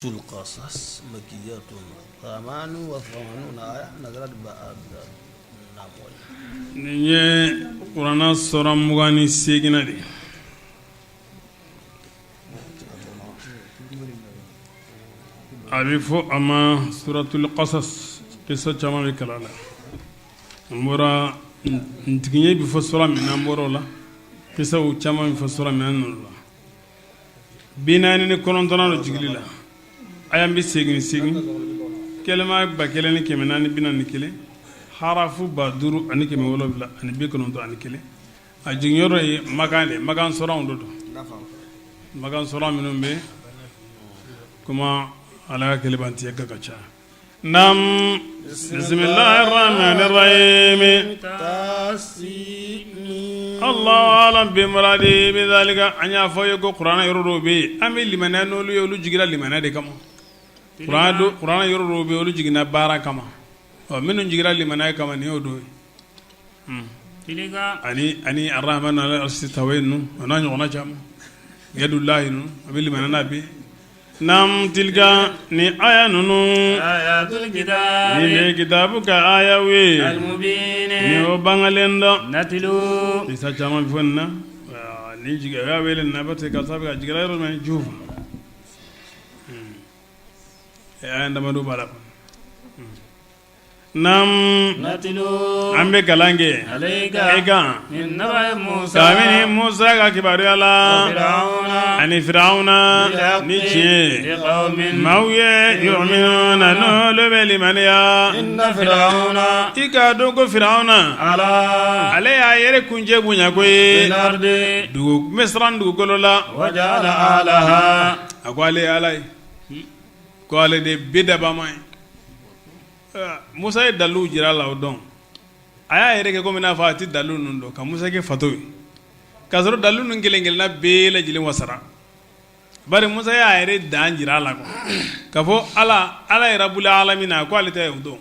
القصص مكية 88 آية نزلت بعد النمل. Nin ye kuranɛ sura 28nan de ye. A bɛ fɔ a ma suratul qasas, kisa caman bɛ kalan la. An bɔra ntigiɲɛ bɛ fɔ sura min na, an bɔra o la. Kisaw caman bɛ fɔ sura min na, an nana o la. 49nan don jigili la, aya 88, kɛlɛma 1441, harafu 5791. A jiginyɔrɔ ye Makan de, Makan suranw de don. Makan suran minnu bɛ kuma Ala ka kelenbantiya kan ka ca. Naam, bismillahir rahmanir rahim. Allahu alam bi muradi bi zalika. An y'a fɔ ye ko kuranɛ yɔrɔ dɔw bɛ yen, an bɛ limaniya n'olu ye, olu jiginna limaniya de kama. Kuranɛ yɔrɔ dɔw bɛ yen, olu jiginna baara kama. Ɔ, minnu jiginna limaniya kama, nin y'o dɔ ye. Ani arahman ala arsi stawa ninnu, o n'a ɲɔgɔnna caman, yadullahi ninnu, a bɛ limaniya n'a bɛɛ. Naam, tilka, ni aya ninnu, nin de kitabu ka ayaw ye ni o bangalen dɔn. Kisa caman bɛ fɔ nin na. Nin jigi a y'a wele nin na parce que karisa bɛ ka jiginna yɔrɔ min Jufa. Aya damadɔ b'a la. Naam, an bɛ kalan kɛ e kan kabini Musa ka kibaruya la ani Firawuna ni tiɲɛ ye maaw ye, yuminuna, n'olu bɛ limaniya. I k'a dɔn ko Firawuna, ale y'a yɛrɛ kuncɛ bonya ko ye dugu Misira dugukolo la. A ko ale ye Ala ye, ko ale de bɛɛ dabama ye. Musa ye dalilu jira a la o don, a y'a yɛrɛ kɛ komi n'a fɔ a tɛ dalilu ninnu dɔn, ka Musa kɛ fatɔ ye, k'a sɔrɔ dalilu ninnu kelen kelenna bɛɛ lajɛlen wasara. Bari Musa y'a yɛrɛ dan jira a la quoi, k'a fɔ Ala, Ala ye rabul alamina, ko ale tɛ o dɔn.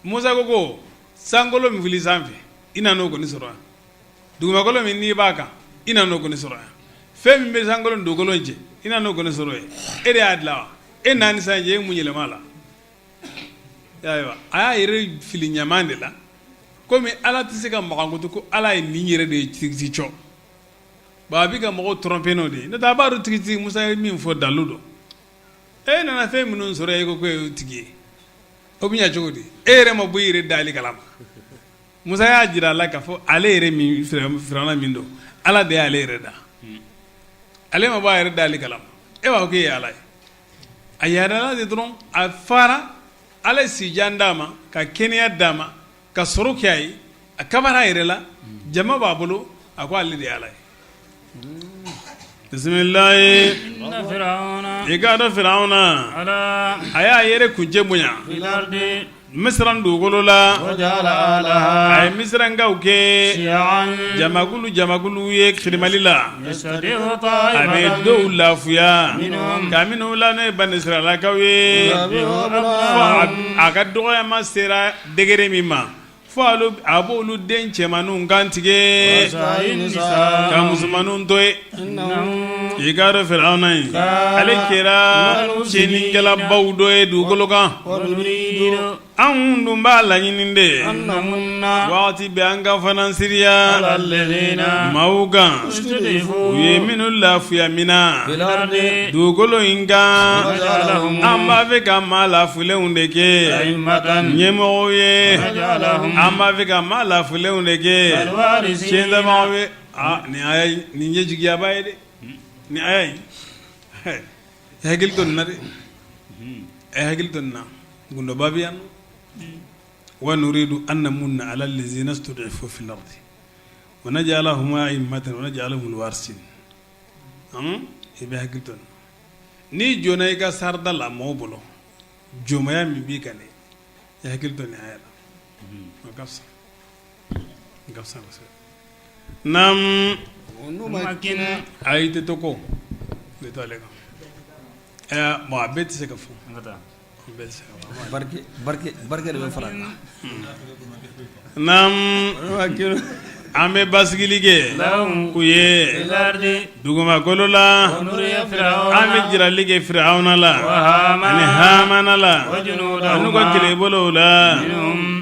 Musa ko sankolo min fili sanfɛ, i nan'o kɔni sɔrɔ yan. Dugumakolo min n'i b'a kan, i nan'o kɔni sɔrɔ yan. Fɛn min bɛ sankolo ni dugukolo cɛ, i nan'o kɔni sɔrɔ yen. E de y'a dilan wa? E n'a ni san cɛ, e ye mun yɛlɛma a la? Ayiwa, a y'a yɛrɛ fili ɲama de la, komi Ala tɛ se ka makankutu ko Ala ye nin yɛrɛ de ye tigitigi cɔ. Bon, a bɛ ka mɔgɔw tromper n'o de ye. N'o tɛ, a b'a dɔn tigitigi Musa ye min fɔ dalu don. E nana fɛn minnu sɔrɔ, e ko e y'o tigi ye, o bɛ ɲɛ cogo di? E yɛrɛ ma bɔ i yɛrɛ dali kalama. Musa y'a jira a la k'a fɔ ale yɛrɛ min, Firawuna min don, Ala de y'ale yɛrɛ da. Ale ma bɔ a yɛrɛ dali kalama, e b'a fɔ k'e ye Ala ye. A yɛrɛla de dɔrɔn, a fara Ala ye sijan d'a ma, ka kɛnɛya d'a ma, ka sɔrɔ kɛ a ye, a kabara a yɛrɛ la, jama b'a bolo, a ko ale de ye Ala ye. Bisimilayi, i k'a dɔn Firawuna, a y'a yɛrɛ kuncɛ bonya Misira dugukolo la, a ye Misirankaw kɛ jamakulu jamakulu ye kirimali la. A bɛ dɔw lafuya ka minnu la, n'o ye banisiralakaw ye, a ka dɔgɔyama sera degré min ma, fo a b'olu den cɛmanninw kan tigɛ ka musomanninw to yen. I k'a dɔn Firawuna ye, ale kɛra tiɲɛnikɛlabaw dɔ ye dugukolo kan. Anw dun b'a laɲini de waati bɛɛ an ka fana siriya maaw kan, u ye minnu lafuya min na dugukolo in kan. An b'a fɛ ka maa lafulenw de kɛ ɲɛmɔgɔw ye, an b'a fɛ ka maa lafulenw de kɛ tiɲɛtabagaw ye. Aa, nin aya nin ye jigiyaba ye dɛ. Nin aya in, hakili to nin na dɛ, ɛ, hakili to nin na. Gundoba bɛ yan. Wa nuridu an namunna ala lazina studifu fil ardi wa najalahum a'immatan wa najalahum alwarisin. I bɛ hakili to nin na. N'i jɔnna i ka sarada la mɔgɔw bolo, jɔnmaya min b'i kan dɛ, i hakili to nin aya la, o ka fisa, o ka fisa kosɛbɛ. Naam, ayi, tɛ to ko ne to ale kan. Bon, a bɛɛ tɛ se ka fɔ. Barika de bɛ fara kan. Naam. An bɛ basigili kɛ u ye dugumakolo la, an bɛ jirali kɛ Firawuna la ani Hamana la an'u ka kɛlɛbolow la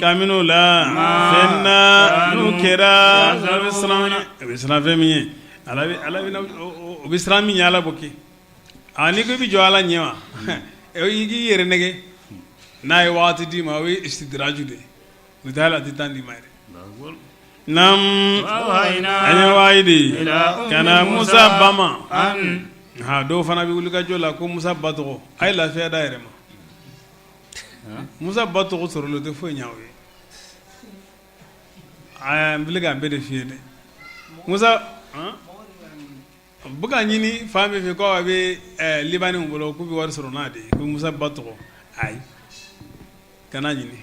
kabini u la fɛn na n'u kɛra u bɛ siran fɛn min ɲɛ u bɛ siran min ɲɛ Ala b'o kɛ a n'i ko i bɛ jɔ Ala ɲɛ wa i k'i yɛrɛ nɛgɛn n'a ye waati d'i ma o ye istidraju de ye u t'a la a tɛ temps d'i ma yɛrɛ naamu an ye wahayi di ka na Musa ba ma ha dɔw fana bɛ wuli ka jɔ la ko Musa ba tɔgɔ a ye lafiya d'a yɛrɛ ma Musa ba tɔgɔ sɔrɔli o tɛ foyi ɲɛ o ye aa n filɛ k'a bɛɛ de f'i ye dɛ Musa bɛ ka ɲini fan bɛɛ fɛ ko a bɛ Libaniw bolo k'u bɛ wari sɔrɔ n'a de ye ko Musa ba tɔgɔ ayi kana ɲini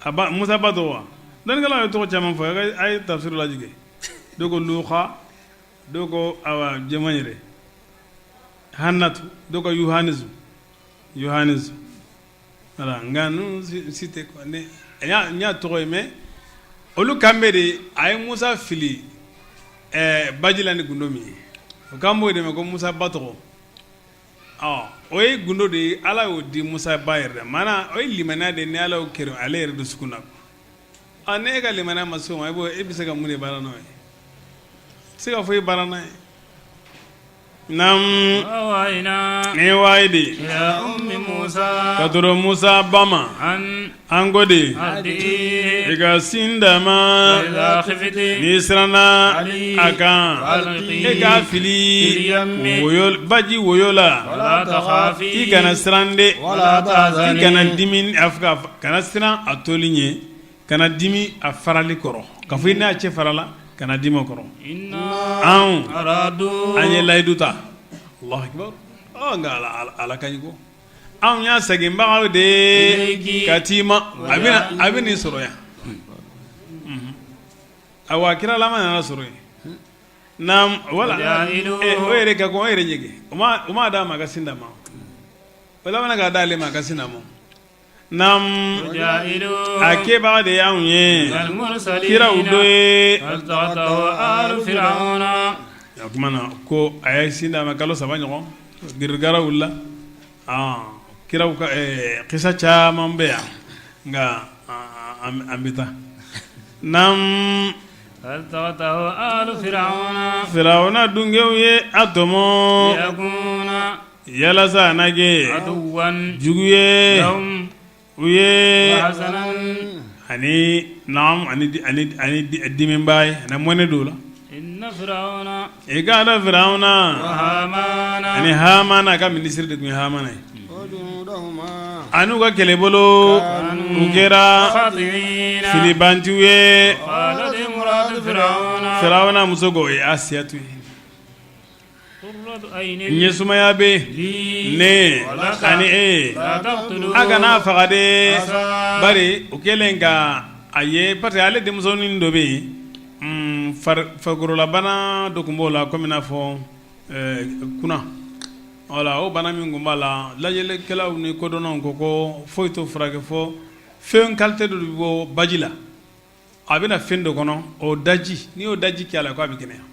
a Musa ba tɔgɔ wa dɔnnikɛlaw ye tɔgɔ caman fɔ a ye tafsir lajɛ dɔw ko Luka dɔw ko awa jɛman yɛrɛ Hanatu dɔw ko Yohanisu Yohanisu voilà nka ninnu si tɛ ne n y'a tɔgɔ ye mais olu kan bɛ de a ye Musa fili baji la ni gundo min ye o kan b'o de ma ko Musa ba tɔgɔ o ye gundo de ye Ala y'o di Musa ba yɛrɛ maana o ye limaniya de ni Ala y'o kɛra ale yɛrɛ dusukun na quoi ne e ka limaniya ma se o ma e bɛ se ka mun de baara n'o ye i tɛ se ka foyi baara n'a ye Naamu an ye wahayi di ka tɔrɔ Musa ba ma an ko di i ka sin d'a ma n'i siranna a kan e k'a fili baji woyo la i kana siran dɛ i kana dimi kana siran a toli ɲɛ kana dimi a farali kɔrɔ ka fɔ i n'a cɛ farala kana dimi o kɔrɔ anw an ye layidu ta Allahu akbar nka ala ka ɲi ko anw y'a seginbagaw de ye ka t'i ma a bɛ nin sɔrɔ yan awa kiralama nana sɔrɔ yen wala o yɛrɛ ka o yɛrɛ ɲɛgɛn o ma d'a ma a ka sin d'a ma o labanna k'a d'ale ma a ka sin d'a ma Naamu a kɛbaga de y'anw ye kiraw dɔ ye o tuma na ko a ye sin d'a ma kalo 3 ɲɔgɔn girigara wulila kiraw ka kisa caman bɛ yan nka an bɛ taa naamu Firawuna dungew ye a tɔmɔ yalasa a na kɛ jugu ye u ye ani ani dimiba ye ani mɔnɛ don la i k'a dɔn Firawuna ani Hamana ka minisiri de tun ye Hamana ye an'u ka kɛlɛbolo u kɛra filibantiw ye Firawuna muso ko o ye Asiyatu ye Ɲɛsumaya bɛ ne ani e a kana faga dɛ bari o kɛlen ka a ye parce que ale denmisɛnnin dɔ bɛ yen farikololabana dɔ tun b'o la komi n'a fɔ kuna wala o bana min tun b'a la lajɛlikɛlaw ni kodɔnnaw ko ko foyi t'o furakɛ fo fɛn qualité dɔ bɛ bɔ baji la a bɛna fɛn dɔ kɔnɔ o daji n'i y'o daji kɛ a la k'a bɛ kɛnɛya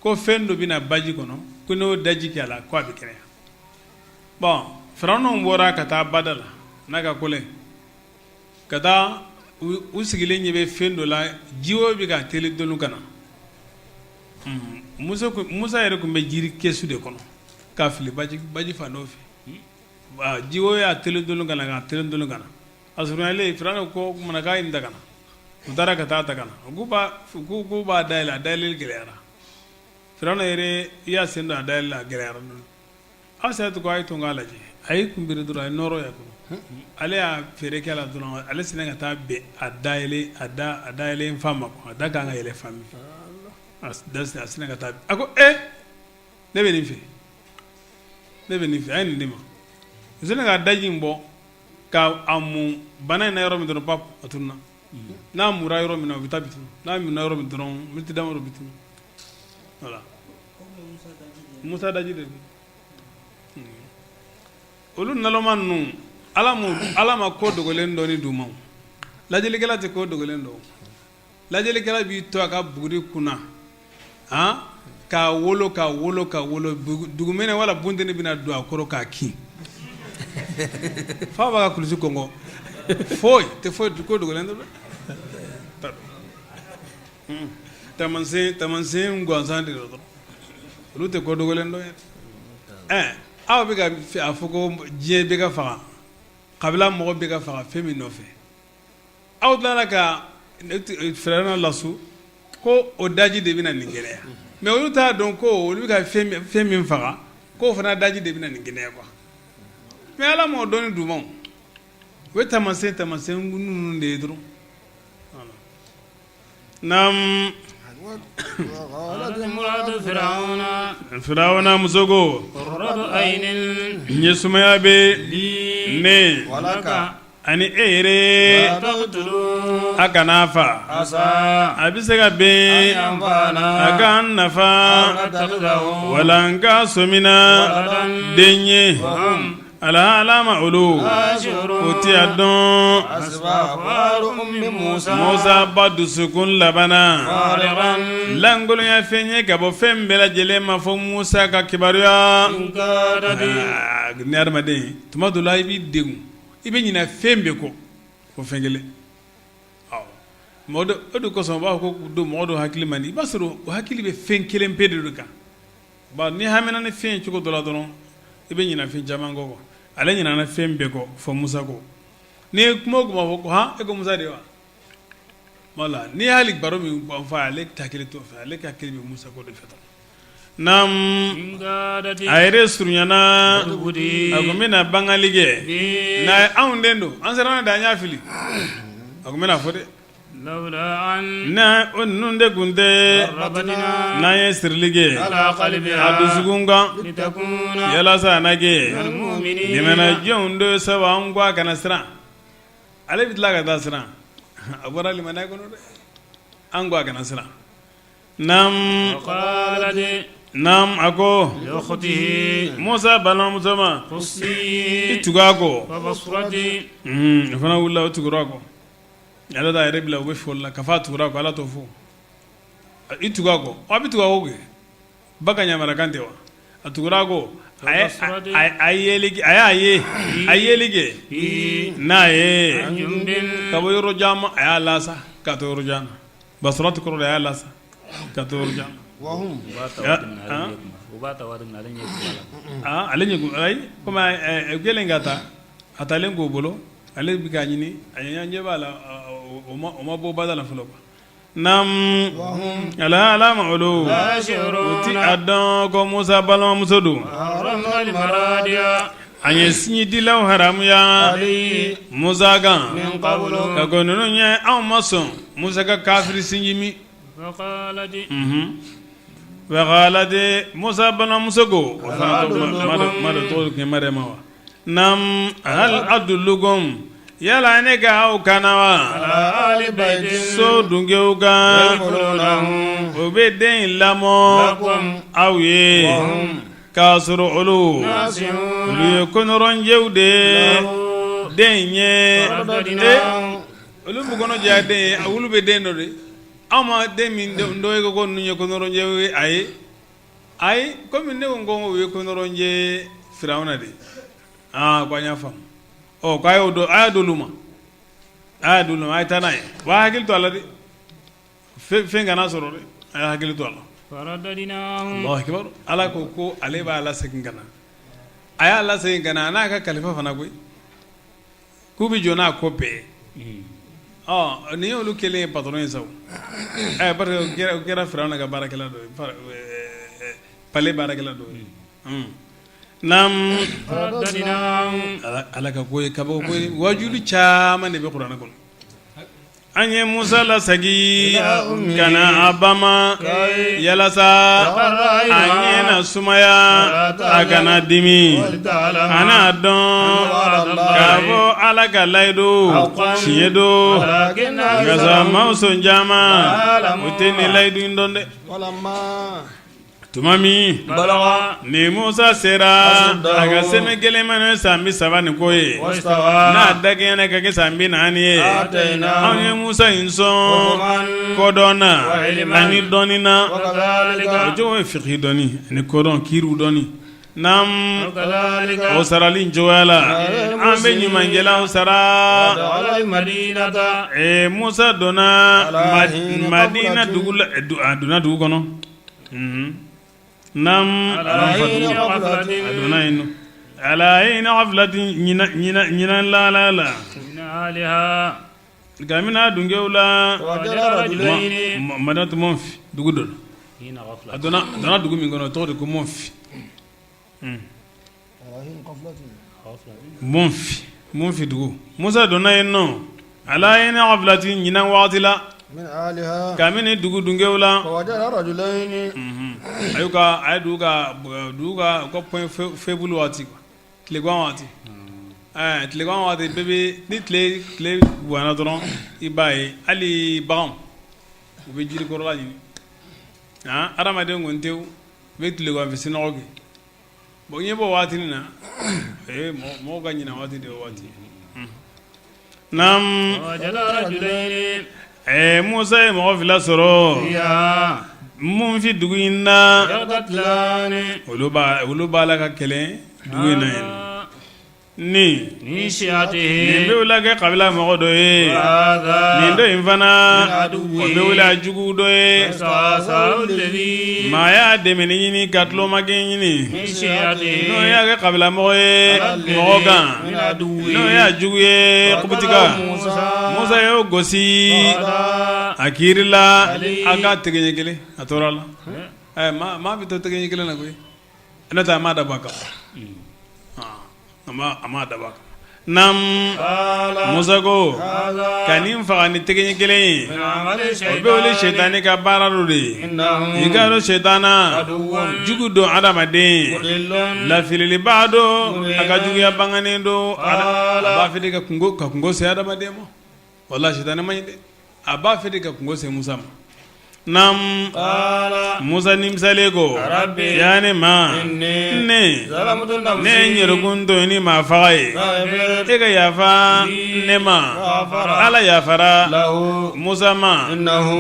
ko fɛn dɔ bɛna baji kɔnɔ ko n'o daji kɛ a la k'a bɛ kɛnɛya bon Firawuna bɔra ka taa bada la n'a ka kɔlɛ ka taa u sigilen ɲɛ bɛ fɛn dɔ la jiwoyo bɛ ka teli dɔɔni ka na Musa yɛrɛ tun bɛ jiri kɛsu de kɔnɔ k'a fili baji fan dɔ fɛ jiwoyo y'a teli dɔɔni ka na k'a teli dɔɔni ka na a surunyalen Firawuna ko o tuma k'a ye nin ta ka na u taara ka taa ta ka na u k'u b'a dayɛlɛ a dayɛlɛli gɛlɛyara Firawuna yɛrɛ i y'a sen don a dayɛlɛli la a gɛlɛyara dɔɔni Asiyatu ko a ye to n k'a lajɛ a y'i kun biri dɔrɔn a ye nɔɔrɔ y'a kɔnɔ ale y'a feere kɛ la dɔrɔn ale sinna ka taa bɛn a dayɛlɛ a da a dayɛlɛ fan ma a da ka kan ka yɛlɛ fan min fɛ a sinna ka taa a ko e ne bɛ nin fɛ ne bɛ nin fɛ a ye nin di n ma u sinna ka daji in bɔ ka a mun bana in na yɔrɔ min dɔrɔn pap a tununna n'a mura yɔrɔ min na o bɛ taa bi tunu n'a munna yɔrɔ min dɔrɔn miniti damadɔ bi tunu voilà Musa daji de don olu naloma ninnu ala ma ko dogolen dɔnni d'u ma Lajɛlikɛla tɛ ko dogolen dɔn. Lajɛlikɛla b'i to a ka buguri kunna k'a wolo ka wolo ka wolo dugumɛnɛ wala bunteni bɛna don a kɔrɔ k'a kin fa b'a ka kulusi kɔngɔ foyi tɛ foyi ko dogolen dɛ tamasen gansan de dɔrɔn olu tɛ ko dogolen dɔn yɛrɛ aw bɛ ka a fɔ ko diɲɛ bɛ ka faga kabila mɔgɔ bɛ ka faga fɛn min nɔfɛ aw tilala ka Firawuna lasu ko o daji de bɛna nin gɛlɛya mais olu t'a dɔn ko olu bɛ ka fɛn min faga k'o fana daji de bɛna nin gɛlɛya quoi mais Ala m'o dɔnni d'u ma u bɛ tamasen tamasen ninnu de ye dɔrɔn naamu Firawuna muso ko ɲɛ sumaya bɛ ne ani e yɛrɛ a kana a fa a bɛ se ka bɛn a k'an nafa wala an k'a sɔmina den ye ala ma olu o tɛ a dɔn Musa ba dusukun labanna lankolonya fɛn ye ka bɔ fɛn bɛɛ lajɛlen ma fo Musa ka kibaruya ni adamaden tuma dɔ la i b'i degun i bɛ ɲinɛ fɛn bɛɛ kɔ fo fɛn kelen o de kosɔn u b'a fɔ ko mɔgɔ dɔ hakili man di i b'a sɔrɔ o hakili bɛ fɛn kelen pe de kan n'i hamina ni fɛn cogo dɔ la dɔrɔn i bɛ ɲinɛ fɛn caman kɔ ale ɲinɛna fɛn bɛɛ kɔ fo Musa kɔ n'i ye kuma o kuma fɔ ko hɔn e ko Musa de wa wala n'i y'ale baro min fɔ ale hakili t'o fɛ ale ka hakili bɛ Musa ko de fɛ naamu a yɛrɛ surunyana a ko n bɛna bangali kɛ n'a ye anw den don an siranna de an y'a fili a ko n bɛna fɔ dɛ o ninnu de tun tɛ n'an ye sirili kɛ a dusukun kan yalasa a na kɛ limanajɔnw don sabu an ko a kana siran ale bɛ tila ka taa siran a bɔra limaniya kɔnɔ dɛ an ko a kana siran naamu a ko Musa balimamuso ma i tugu a kɔ o fana wulila o tugura a kɔ ala t'a yɛrɛ bila u bɛ foli la ka fɔ a tugura a kɔ ala t'o fɔ i tugu a kɔ aw bɛ tugu a kɔ kɛ ba ka yamarikan tɛ wa a tugura a kɔ a y'a ye a yeli kɛ n'a ye ka bɔ yɔrɔ jan ma a y'a lasa ka to yɔrɔ jan na basurati kɔrɔ de a y'a lasa ka to yɔrɔ jan ale ɲɛ ayi komi kɛlen ka taa a taalen k'o bolo ale bɛ k'a ɲini a ɲɛ b'a la o ma bɔ bada la fɔlɔ quoi naamu ala ma olu u ti a dɔn ko Musa balimamuso don an ye sinjidilaw haramuya Musa kan ka kɔn ninnu ɲɛ anw ma sɔn Musa ka kafiri sinji min de Musa balimamuso ko o fana tɔgɔ tun ye Mariyama wa Naam hal adullukum yala ne ka aw kana wa so dungew kan o bɛ den in lamɔ aw ye k'a sɔrɔ olu olu ye kɔnɔrɔnjɛw de ye den in ye olu b'u kɔnɔ jɛya den ye olu bɛ den dɔn de aw ma den min dɔ ye ko ninnu ye kɔnɔrɔnjɛw ye ayi Ayi kɔmi ne ko ko u ye kɔnɔrɔnjɛ Firawuna de aa ko an y'a faamu ɔ k'a y'o a y'a d'olu ma a y'a d'olu ma a ye taa n'a ye wa a hakili to a la dɛ fɛn kana sɔrɔ dɛ a y'a hakili to a la Ala ko ko ale b'a lasegin ka na a y'a lasegin ka na a n'a ka kalifa fana koyi K'u bɛ jɔ n'a ko bɛɛ ye ɔ nin y'olu kɛlen ye patron ye sa parce que o kɛra Firawuna ka baarakɛla dɔ ye palais baarakɛla dɔ ye naamu Ala ka ko ye kabako ko ye waajuli caman de bɛ kuranɛ kɔnɔ An ye Musa lasegin ka na a ba ma yalasa a ɲɛ na sumaya a kana dimi a n'a dɔn k'a fɔ Ala ka layidu tiɲɛ don nka sa maaw sɔn caman u tɛ nin layidu in dɔn dɛ. Tuma min ni Musa sera a ka sɛmɛ kelen ma n'o ye san 30 ni kɔ ye n'a dakɛɲɛna ka kɛ san 40 ye anw ye Musa in sɔn kodɔn na ani dɔnni na o cogo ye fiqhi dɔnni ani kodɔn kiriw dɔnni naam o sarali in cogoya la an bɛ ɲumankɛlaw sara Musa donna Madina dugu la a donna dugu kɔnɔ naam a donna yen ala hini gaflatin ɲina laala la kabini a dungew la madinatu Munfi dugu dɔ a donna dugu min kɔnɔ o tɔgɔ de ko Munfi Munfi Munfi dugu Musa donna yen nɔ ala hini gaflatin ɲina waati la kabini dugu dungew la a y'u ka a ye dugu ka dugu ka u ka point faible waati tilegan waati tilegan waati bɛɛ bɛ ni tile tile bonyana dɔrɔn i b'a ye hali baganw u bɛ jirikɔrɔla ɲini adamaden kɔni tɛ u bɛ tilegan fɛ sinɔgɔ kɛ bon ɲɛ bɔ waati na mɔgɔw ka ɲina waati de waati naam Musa ye mɔgɔ fila sɔrɔ Munfi dugu in na olu b'a la ka kɛlɛ dugu in na yen nin nin bɛ wele kɛ kabila mɔgɔ dɔ ye nin dɔ in fana o bɛ wele a jugu dɔ ye maa y'a dɛmɛni ɲini ka tulomakɛ ɲini n'o y'a kɛ kabila mɔgɔ ye mɔgɔ kan n'o y'a jugu ye kubutika Musa y'o gosi a kiirila a ka tɛgɛ ɲɛ kelen a tora la maa bɛ to tɛgɛ ɲɛ kelen na koyi n'o tɛ a m'a dabɔ a kama a m'a dabɔ a kama naam Musa ko ka nin faga ni tɛgɛ ɲɛ kelen ye o bɛ wele sɛtanɛ ka baara dɔ de ye i k'a dɔn sɛtana jugu don adamaden lafililibaa don a ka juguya banganen don a b'a fɛ de ka kunko se adamaden ma wala sitanɛ man ɲi dɛ a b'a fɛ de ka kunko se Musa ma naam Musa nimisalen ko ya ne ma ne ne ye n yɛrɛkun tɔɲɔ ni maa faga ye e ka yafa ne ma Ala yafara Musa ma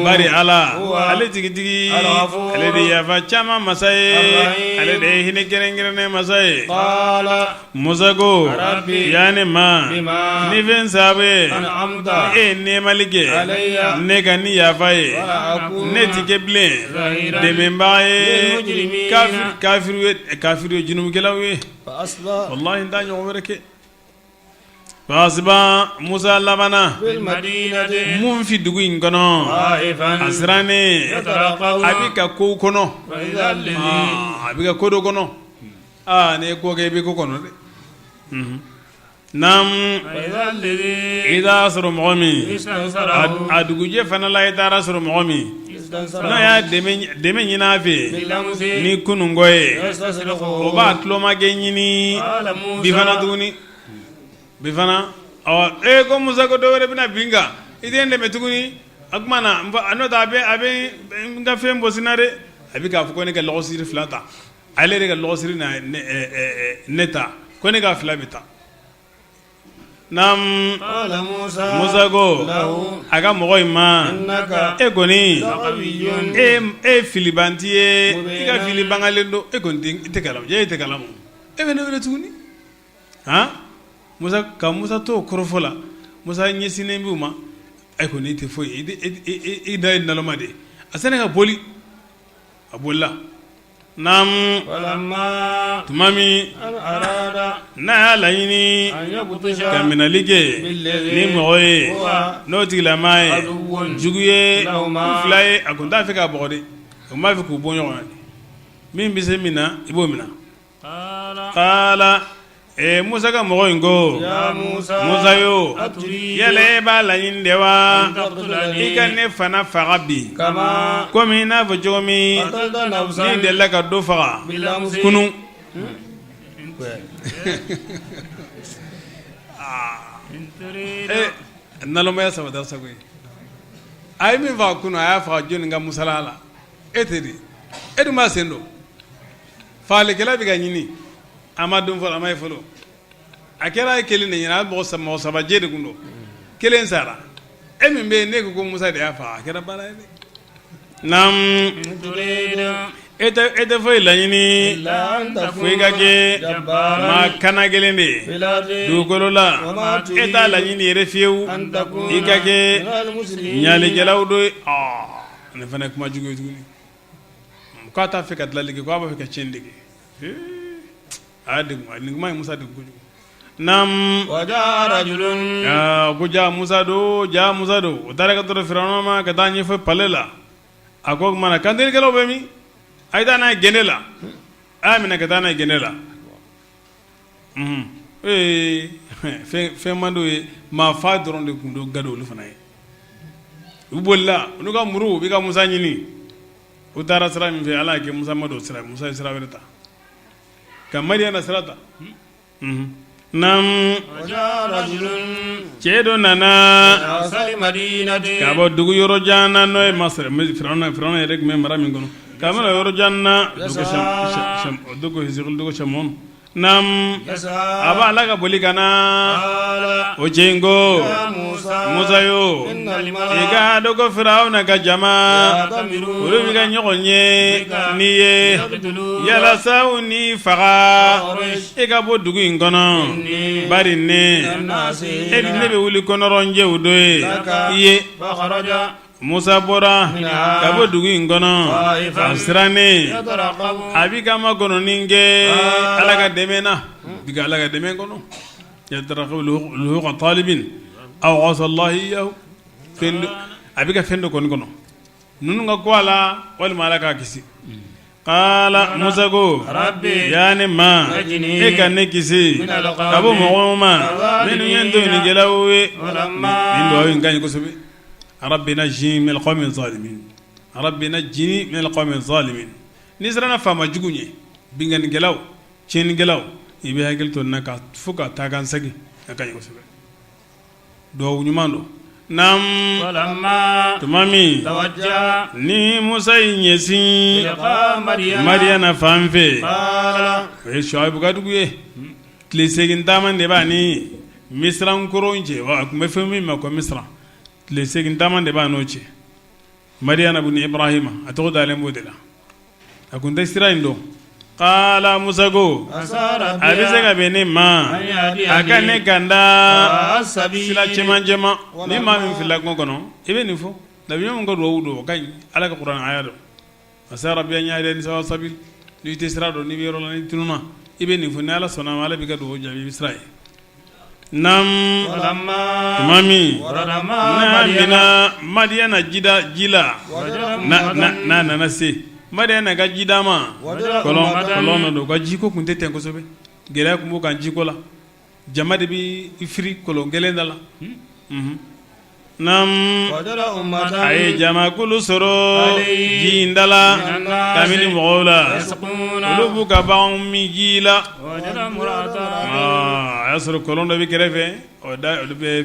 bari Ala ale tigitigi ale de yafa caman masa ye ale de ye hinɛ kɛrɛnkɛrɛnnen masa ye Musa ko ya ne ma ni fɛn saba ye e ye nɛɛmali kɛ ne kan ni yafa ye ne ti kɛ bilen dɛmɛbaa ye kafiri ye junubukɛlaw ye walahi n t'a ɲɔgɔn wɛrɛ kɛ fa asbaha Musa labanna Munfi dugu in kɔnɔ a sirannen a bɛ ka kow kɔnɔ a bɛ ka ko dɔ kɔnɔ Aa n'i ye ko kɛ i bɛ ko kɔnɔ dɛ naam i taara sɔrɔ mɔgɔ min a dugujɛ fana la i taara sɔrɔ mɔgɔ min n'a y'a dɛmɛ ɲini a fɛ ni kununko ye o b'a tulomakɛ ɲini bi fana tuguni bi fana e ko Musa ko dɔ wɛrɛ bɛna bin n kan i tɛ n dɛmɛ tuguni a tuma na n'o tɛ a bɛ n ka fɛn bɔsi n na dɛ a bɛ k'a fɔ ko ne ka lɔgɔsiri fila ta Ale de ka lɔgɔsiri na ne ta ko ne ka fila bɛ taa naam Musa ko a ka mɔgɔ in ma e kɔni e ye filibanti ye i ka fili bangalen don e kɔni i tɛ kala e tɛ kala e bɛ ne wele tuguni han Musa ka Musa to kɔrɔfɔ la Musa ɲɛsinnen b'u ma e kɔni i tɛ foyi i da ye naloma de ye a sera ka boli a bolila naam tuma min n'a y'a laɲini ka minɛli kɛ ni mɔgɔ ye n'o tigilamaa ye jugu ye u fila ye a tun t'a fɛ k'a bugɔ dɛ o b'a fɛ k'u bɔ ɲɔgɔn na min bɛ se min na i b'o minɛ Qala Musa ka mɔgɔ in ko Musa yo yala e b'a laɲini de wa i ka ne fana faga bi komi i n'a fɔ cogo min n'i delila ka dɔ faga kunun nalomaya sabata sago ye a ye min faga kunun a y'a faga jɔnni ka musala la e tɛ di e dun b'a sen don. Faalikɛla bɛ ka ɲini a ma dɔn fɔlɔ, a ma ye fɔlɔ. A kɛra ye kelen de ɲɛna, a mɔgɔ saba jɛ de tun don, kelen sara. E min bɛ yen, ne ko Musa de y'a faa. A kɛra baara ye dɛ. Naam, e tɛ foyi laɲini fo i ka kɛ maa kana gɛlɛn de ye dugukolo la. E t'a laɲini yɛrɛ fiyewu i ka kɛ ɲalikɛlaw dɔ ye. Nin fana ye kuma jugu ye tuguni, k'a t'a fɛ ka dilanli kɛ, k'a b'a fɛ ka tiɲɛni de kɛ. A y'a degun, nin kuma ye Musa degun kojugu. Naam, ko ja Musa don, ja Musa don. O taara ka tɔrɔ Firawuna ma ka taa ɲɛfɔ palais la. A ko o tuma na kantigɛlikɛlaw bɛ min? A ye taa n'a ye gende la. A y'a minɛ ka taa n'a ye gende la. Ee, fɛn man d'o ye, maa fa dɔrɔn de tun don ga olu fana ye. U bolila n'u ka muru, u bɛ ka Musa ɲini. U taara sira min fɛ, Ala y'a kɛ Musa ma don sira, Musa ye sira wɛrɛ ta ka Madiyana sira ta. Naam, cɛ dɔ nana ka bɔ dugu yɔrɔ jan na, n'o ye Masirɛ, Firawuna yɛrɛ tun bɛ mara min kɔnɔ, ka bɔ yɔrɔ jan na, dugu Sɛmɔn. Naam, a b'a la ka boli ka na. O cɛ in ko, Musa yo, i k'a dɔn ko Firawuna ka jama, olu bɛ ka ɲɔgɔn ye n'i ye yalasa u n'i faga, e ka bɔ dugu in kɔnɔ, bari ne e ne bɛ wuli kɔnɔrɔnjɛw dɔ ye i ye. Musa bɔra ka bɔ dugu in kɔnɔ a sirannen, a bɛ ka makɔnɔni kɛ Ala ka dɛmɛ na, bi ka Ala ka dɛmɛ kɔnɔ. Yatarakabu luhuqa talibin aw asallahi iyahu, a bɛ ka fɛn dɔ kɔni kɔnɔ ninnu ka ko a la walima Ala k'a kisi. Qala Musa ko ya ne ma, e ka ne kisi ka bɔ mɔgɔw ma minnu ye tɔɲɔnikɛlaw ye. Nin dugawu in ka ɲi kosɛbɛ. Rabbi najini minal qawmi zalimin, rabbi najini minal qawmi zalimin. N'i siranna faama jugu ɲɛ, binkannikɛlaw, tiɲɛnikɛlaw, i bɛ hakili to nin na ka fo ka taa kan segin. A ka ɲi kosɛbɛ, dugawu ɲuman don. Naam, tuma min ni Musa y'i ɲɛsin Madiyana fan fɛ, o ye Shuwayibu ka dugu ye, tile segin taama de b'a ni Misira kɔrɔn cɛ. A tun bɛ fɛn min ma ko Misira, tile segin taama de b'a n'o cɛ. Madiyana bun Ibrahima, a tɔgɔ dalen b'o de la. A tun tɛ sira in dɔn. Qala Musa ko a bɛ se ka bɛn ne ma a ka ne kanda sira cɛmancɛ ma. Ni maa min filila kungo kɔnɔ, i bɛ nin fɔ. Nabi ɲuman ka dugawu don, o ka ɲi. Ala ka kuranɛ aya don, asa rabbi an yahdiyani sawa sabil. N'i tɛ sira dɔn, n'i bɛ yɔrɔ la, n'i tununna, i bɛ nin fɔ. Ni Ala sɔnna a ma, Ala b'i ka dugawu jaabi, i bɛ sira ye. Naam, tuma min n'a binna Madiyana jida ji la, n'a nana se Madiyana ka jida ma, kɔlɔn dɔ don, u ka jiko tun tɛ ten kosɛbɛ, gɛlɛya tun b'u kan jiko la. Jama de bɛ firi kɔlɔn kelen da la. Naam, a ye jamakulu sɔrɔ ji in da la kabini mɔgɔw la, olu b'u ka baganw min ji la. A y'a sɔrɔ kɔlɔn dɔ bɛ kɛrɛfɛ,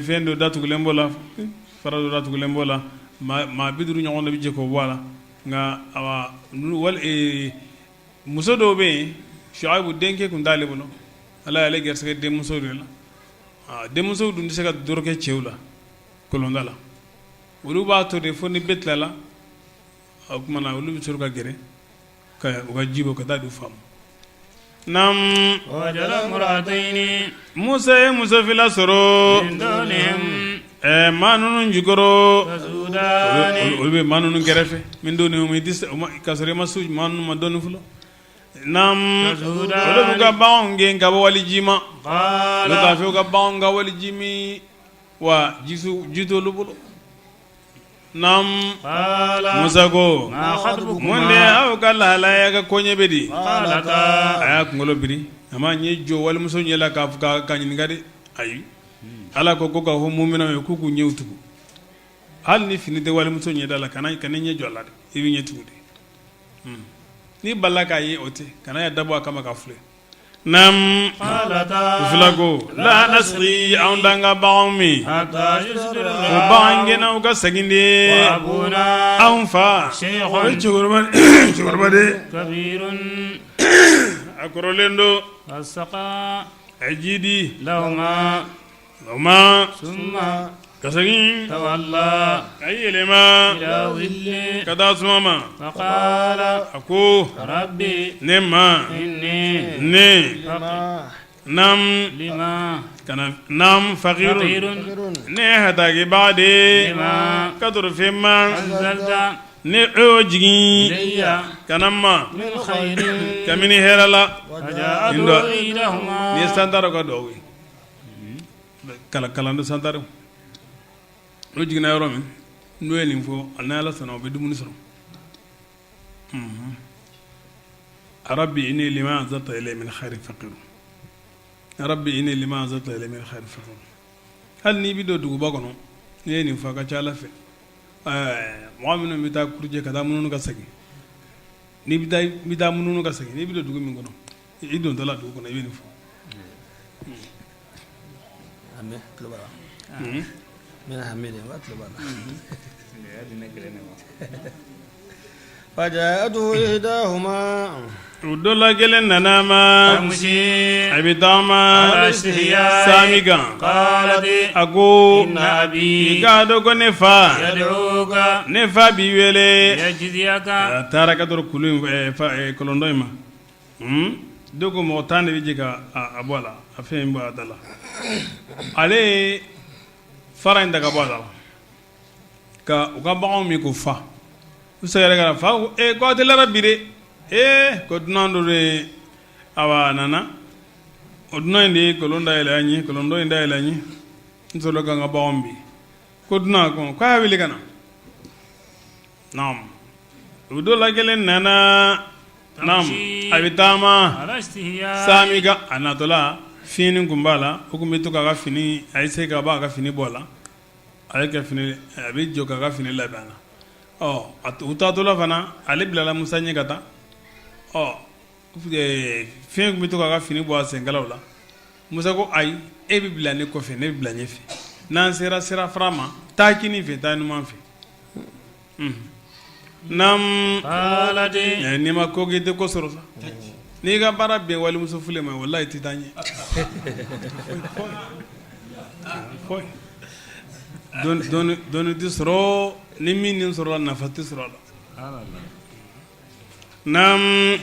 fɛn dɔ datugulen b'o la, fara dɔ datugulen b'o la. Maa 50 ɲɔgɔn de bɛ jɛ k'o bɔ a la. Nka muso dɔw bɛ yen, Shuwayibu denkɛ tun t'ale bolo, Ala y'ale garisɛgɛ denmuso de la. Denmuso dun tɛ se ka dɔrɔ kɛ cɛw la kɔlɔnda la. Olu b'a to de fo ni bɛɛ tilala, o tuma na olu bɛ sɔrɔ ka gɛrɛ ka u ka ji bɔ ka taa di u fa ma. Naam, Musa ye muso fila sɔrɔ maa ninnu jukɔrɔ, olu bɛ maa ninnu kɛrɛfɛ min don ka sɔrɔ i ma se maa ninnu ma dɔɔnin fɔlɔ. Naam, olu b'u ka baganw gɛn ka bɔ waliji ma, olu t'a fɛ u ka baganw ka waliji min, wa ji t'olu bolo. Naam, Musa ko mun de aw ka lahalaya ka koɲɛ bɛ di? A y'a kunkolo biri, a ma ɲɛ jɔ walimuso ɲɛ la k'a k'a ɲininka dɛ, ayi. Ala ko k'a fɔ muminanw ye k'u k'u ɲɛw tugu, hali ni fini tɛ walimuso ɲɛda la, kana ɲɛ jɔ a la dɛ, i bɛ ɲɛ tugu de. N'i balila k'a ye, o tɛ kana ya dabɔ a kama k'a filɛ. Naam, u fila ko la nasqi, anw t'an ka baganw min fo bagangɛnnaw ka segin de anw fa, o ye cɛkɔrɔba de. A kɔrɔlen don. Fasaka. A ye ji di. Lahuma. O ma. Summa. Ka segin. Tawalla. A y'i yɛlɛma. Ila zilli. Ka taa suma ma. Faqala. A ko. Rabbi. Ne ma. Inni. Ne. Nam. Lima. Kana nam fakirun. Fakirun. Ne ye hatakibaa de ye. Lima. Ka tɔrɔ fɛn ma. Anzalta. Ni e y'o jigin. Ilayya. Ka na n ma. Min khairin. Kabini hɛrɛ la. Faja'atu ihdahuma. Nin ye santaraw ka dugawu ye. Kalan don santaraw n'o jiginna yɔrɔ min n'o ye nin fɔ ni Ala sɔnna u bɛ dumuni sɔrɔ. Rabbi inni lima anzalta ilayya min khairin faqir rabbi inni lima anzalta ilayya min khairin faqir hali n'i bɛ don duguba kɔnɔ n'i ye nin fɔ a ka ca Ala fɛ mɔgɔ minnu bɛ taa kurujɛ ka taa munumunu ka segin n'i bɛ taa munumunu ka segin n'i bɛ don dugu min kɔnɔ i dontɔ la dugu kɔnɔ i bɛ nin fɔ. U dɔ la kelen nana a ma a bɛ taama sami kan a ko i k'a dɔn ko ne fa ne fa b'i wele a taara ka dɔrɔn kulu kɔlɔn dɔ in ma dɔw ko mɔgɔ 10 de bɛ jɛ ka a bɔ a la a fɛn in bɔ a da la ale ye fara in ta ka bɔ a da la ka u ka baganw min k'u fa u seginna ka na fa ko ee ko aw teliyara bi dɛ ee ko dunan dɔ de ye awa a nana o dunan in de ye kɔlɔn dayɛlɛ an ye kɔlɔn dɔ in dayɛlɛ an ye n sɔrɔ ka n ka baganw min ko dunan ko k'a y'a wele ka na naam u dɔ la kelen nana naam a bɛ taama sami kan a natɔla fiɲɛnin tun b'a la o tun bɛ to k'a ka fini a ye se ka b'a ka fini bɔ a la a ye ka fini a bɛ jɔ k'a ka fini labɛn a la ɔ u taatɔla fana ale bilala Musa ɲɛ ka taa ɔ fiɲɛ tun bɛ to k'a ka fini bɔ a senkalaw la Musa ko ayi e bɛ bila ne kɔfɛ ne bɛ bila ɲɛfɛ n'an sera sirafara ma taa kinin fɛ taa numan fɛ naam n'i ma ko k'i tɛ ko sɔrɔ sa n'i ka baara bɛn walimuso file ma walahi i tɛ taa ɲɛ dɔnni tɛ sɔrɔ ni min nin sɔrɔ nafa tɛ sɔrɔ a la Naam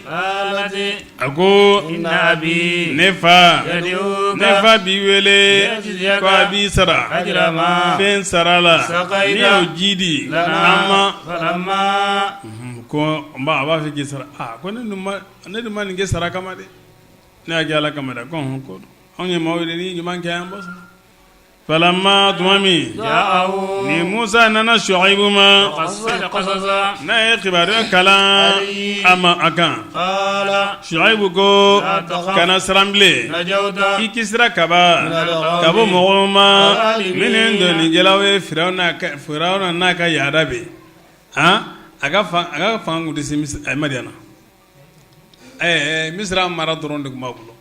a ko ne fa ne fa b'i wele ko a b'i sara fɛn sara la n'i y'o ji di an ma ko a b'a fɛ k'i sara ko ne dun ma nin kɛ sara kama dɛ ne y'a kɛ Ala kama dɛ ko ko anw ye maaw ye n'i ɲuman kɛ an b'o sɔrɔ Falamma tuma min ni Musa nana Suwayibu ma n'a ye kibaruya kalan a ma a kan Suwayibu ko kana siran bilen i kisira kaban ka bɔ mɔgɔw ma minnu dɔnnikɛlaw ye Firawuna n'a ka yaada bɛ a ka fanga tun tɛ se Madiyana Misira mara dɔrɔn de tun b'a bolo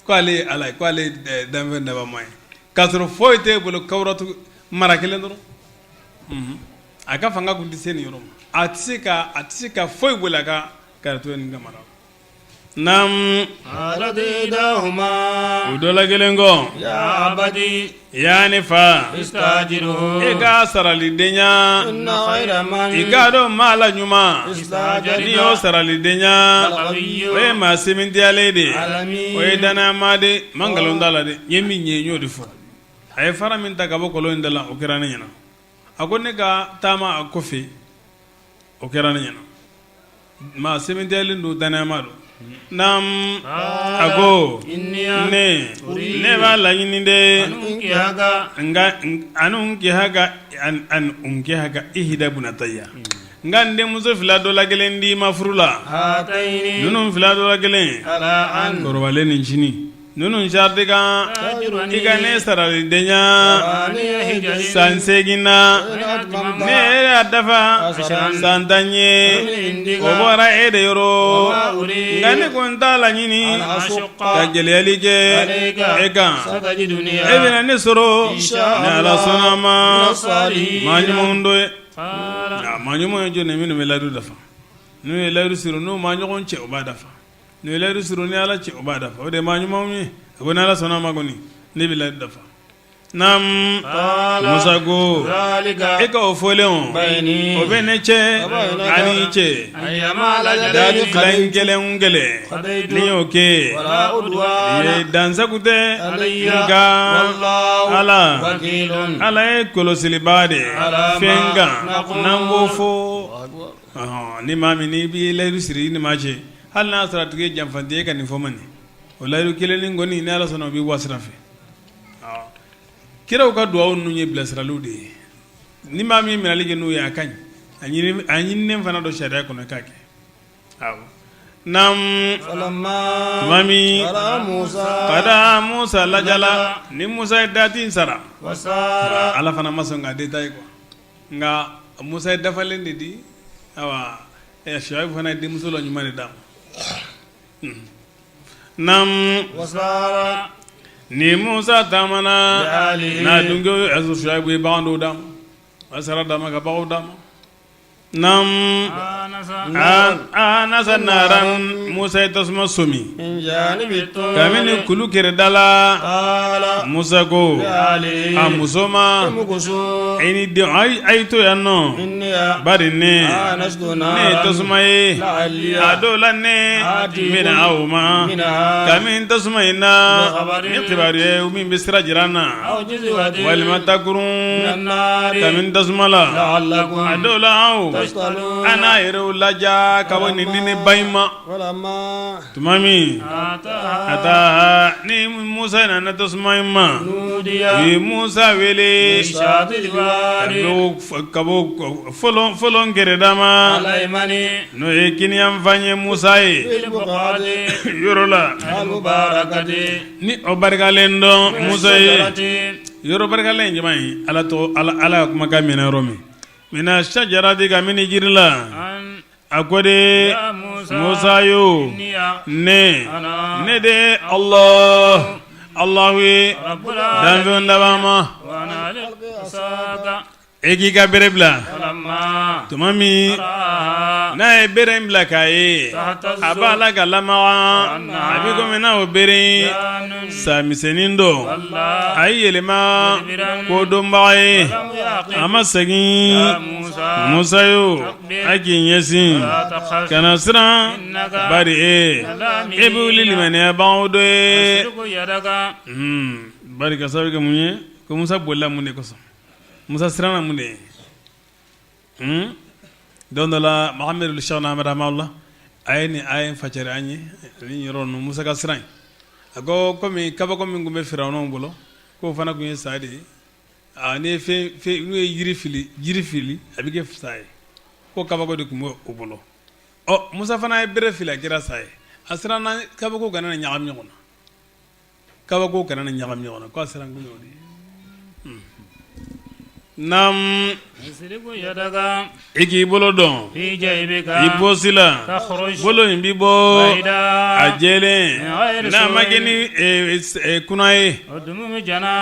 ko ale ye ala ye ko ale ye danfɛn dabama ye k'a sɔrɔ foyi t'e bolo kawratu mara kelen dɔrɔn a ka fanga tun tɛ se nin yɔrɔ ma a tɛ se ka a tɛ se ka foyi boli a ka karatu nin ka mara naam u dɔ la kelen ko ya ne fa e ka saralidenya i k'a dɔn maa la ɲuman n'i y'o saralidenya o ye maa sɛmɛntiyalen de ye o ye dannayamaa de n ma nkalon da la dɛ n ye min ye n y'o de fɔ a ye fara min ta ka bɔ kɔlɔn in da la o kɛra ne ɲɛna a ko ne ka taama a kɔfɛ o kɛra ne ɲɛna maa sɛmɛntiyalen don dannayamaa don naam a ko ne ne b'a laɲini de nka an unkihaka an unkihaka ihda bunatayya n ka n denmuso fila dɔ la kelen d'i ma furu la ninnu fila dɔ la kelen kɔrɔbalen ni ncinin ninnu sarati kan i ka ne saralidenya san 8 na ne y'a dafa san 10 ye o bɔra e de yɔrɔ nka ne ko n t'a laɲini ka gɛlɛyali kɛ e kan e bɛna ne sɔrɔ ni Ala sɔnna a ma maa ɲumanw dɔ ye maa ɲuman ye jɔn ye minnu bɛ layidu dafa n'u ye layidu siri n'u maa ɲɔgɔn cɛ u b'a dafa. N'u ye layidu siri u ni Ala cɛ u b'a dafa o de ye maa ɲumanw ye a ko ni Ala sɔnna a ma kɔni ne bɛ layidu dafa naamu Musa ko e ka o fɔlen o o bɛ ne cɛ ani i cɛ dati fila in kelen o kelen ni n y'o kɛ ye dansago tɛ nka Ala Ala ye kɔlɔsilibaa de ye fɛn kan n'an b'o fɔ ni maa min n'i b'i layidu siri i ni maa cɛ hali n'a sɔrɔ a tigi ye janfanti ye ka nin fɔ man nin o layidu kelen nin kɔni ni Ala sɔnna o b'i bɔ sira fɛ kiraw ka dugawu ninnu ye bilasiraliw de ye ni maa min minɛli kɛ n'u ye a ka ɲi a ɲininen fana don sariya kɔnɔ k'a kɛ naamu tuma min kada Musa lajala ni Musa ye dati in sara Ala fana ma sɔn k'a détaillé quoi nka Musa ye dafalen de di awa Suwayibu fana ye denmuso la ɲuman de d'a ma naamu ni Musa taamana n'a denkɛ Suwayibu ye bagan dɔw d'a ma a sara d'a ma ka baganw d'a ma naamu anasa naran Musa ye tasuma somi kabini kulu kɛrɛda la Musa ko a muso ma e ni denw a ye to yan nɔ bari ne ne ye tasuma ye a dɔw la ne bɛna aw ma kabini tasuma in na ni kibaru ye min bɛ sira jira n na walima takurun kabini tasuma la a dɔw la aw an n'a yɛrɛw laja ka bɔ nin nɛnɛba in ma tuma min ata ni Musa nana tasuma in ma u ye Musa wele ka bɔ fɔlɔn kɛrɛda ma n'o ye kiniyanfan ye Musa ye yɔrɔ la ni o barikalen dɔn Musa ye yɔrɔ barikalen jumɛn ye Ala tɔgɔ Ala ka kumakan minɛ yɔrɔ min mina shajarati kabini jiri la a ko de Musa yo ne ne de Allah Allahu ye danfɛnw dabaa ma e k'i ka bere bila tuma min n'a ye bere in bila k'a ye a b'a la ka lamaga a bɛ komi n'a o bere in sa misɛnnin don a ye yɛlɛma kodɔnbaga ye a ma segin Musa yo a k'i ɲɛsin kana siran bari e e bɛ wuli limaniyabagaw dɔ ye bari ka sababu kɛ mun ye ko Musa bolila mun de kosɔn Musa siranna mun de ye don dɔ la Mohamed Cheikhna Ahmed rahimahullah a ye nin aya in fasari an ye nin yɔrɔ ninnu Musa ka siran in a ko komi kabako min tun bɛ Firawunaw bolo k'o fana tun ye sa de ye n'i ye fɛn n'u ye jiri fili jiri fili a bɛ kɛ sa ye ko kabako de tun bɛ o bolo ɔ Musa fana ye bere fili a kɛra sa ye a siranna kabako kana na ɲagami ɲɔgɔn na kabako kana na ɲagami ɲɔgɔn na k'a siran kun y'o de ye naamu i k'i bolo don i posi la bolo in bɛ bɔ a jɛlen n'a ma kɛ ni kuna ye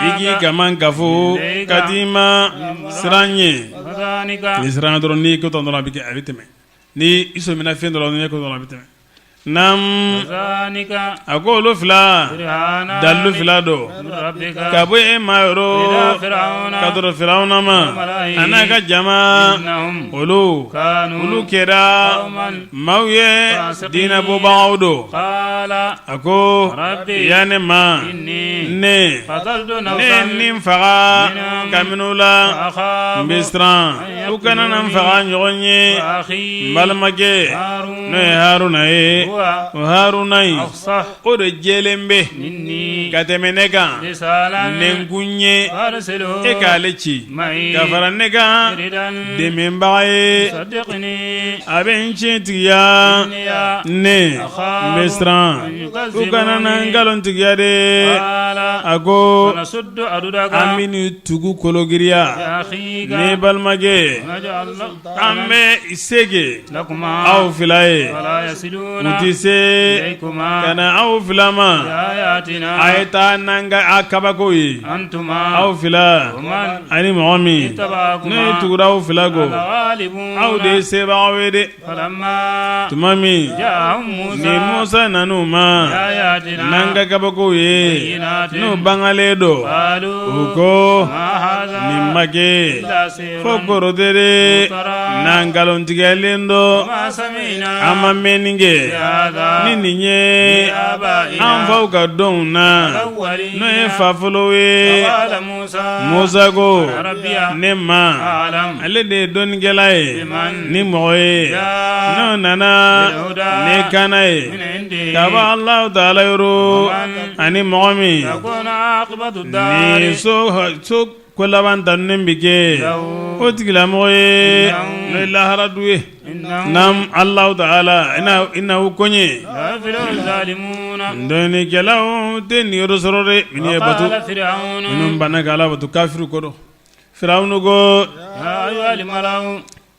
i k'i kaman kafo ka di i ma siran ɲɛ ni siran dɔrɔn n'i ko dɔrɔn a bɛ a bɛ tɛmɛ ni i sɔmina fɛn dɔrɔn n'i ko dɔrɔn a bɛ tɛmɛ naamu a ko olu fila dalilu fila don ka bɔ e ma yɔrɔ ka dɔrɔn Firawuna ma a n'a ka jama olu olu kɛra maaw ye diinɛ bɔbagaw don a ko ya ne ma ne ne ye nin faga kabini u la n bɛ siran u kana na n faga ɲɔgɔn ye n balimakɛ n'o ye Haruna ye o Haruna in o de jɛlen bɛ ka tɛmɛ ne kan nɛnkun ye e k'ale ci ka fara ne kan dɛmɛbaga ye a bɛ n tiɲɛtigiya ne n bɛ siran u kana na n nkalontigiya de a ko an bɛ tugu kologiriya n'i balimakɛ an bɛ se kɛ aw fila ye u tɛ se ka na aw fila ma A ye taa n'an ka a kabako ye aw fila ani mɔgɔ min n'o ye tugura aw fila kɔ, aw de ye sebagaw ye dɛ. Tuma min ni Musa nana u ma n'an ka kabakow ye n'u bangalen don, u ko nin ma kɛ fo kɔrɔtɛ na nkalontigɛlen don, an ma mɛnni kɛ ni nin ye an faw ka donw na n'o ye fa fɔlɔw ye. Musa ko ne ma ale de ye dɔnnikɛla ye ni mɔgɔ ye n'o nana ni kana ye ka bɔ Alahu taala yɔrɔ ani mɔgɔ min ni so ko laban tanunen bɛ kɛ o tigilamɔgɔ ye n'o ye lahara du ye naam Alahu taala innahu koɲɛ dɔnnikɛlaw tɛ niyɔrɔ sɔrɔ dɛ minnu ye bato minnu banna ka Ala bato kafiriw ko don Firawunu ko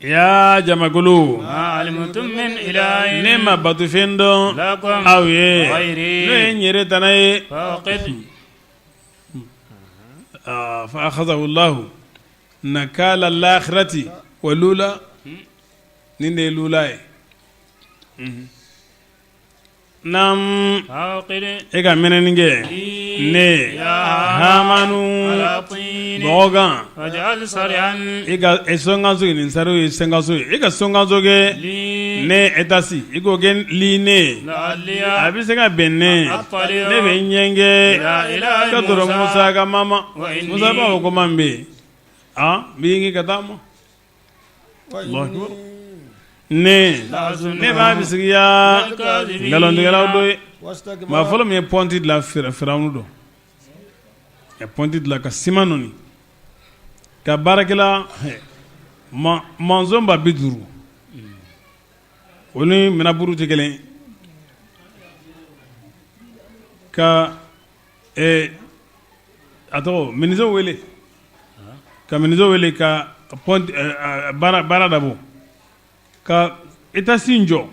ya jamakulu ne ma batofɛn dɔn aw ye n'o ye n yɛrɛ tana ye fa akhadhahu Allahu nakala al-akhirati wal-ula nin de ye lula ye naam e ka mɛnɛni kɛ ne Hamanu bɔgɔ kan e ka sokanso nin sari ye sokanso ye e ka sokanso kɛ ne etasi i k'o kɛ li ne a bɛ se ka bɛn ne ne bɛ ɲɛ kɛ ka dɔrɔn Musa ka mama Musa b'a fɔ ko man bɛ yen n b'i ka taa ma ne ne b'a bisigiya nkalontigɛlaw dɔ ye maa fɔlɔ min ye pɔnti dilan Firawunu don ka pɔnti dilan ka siman nɔɔni ka baarakɛla maçon 50,000 o ni minaburu tɛ kelen ka a tɔgɔ menuisier wele ka menuisier wele ka baara dabɔ ka étage in jɔ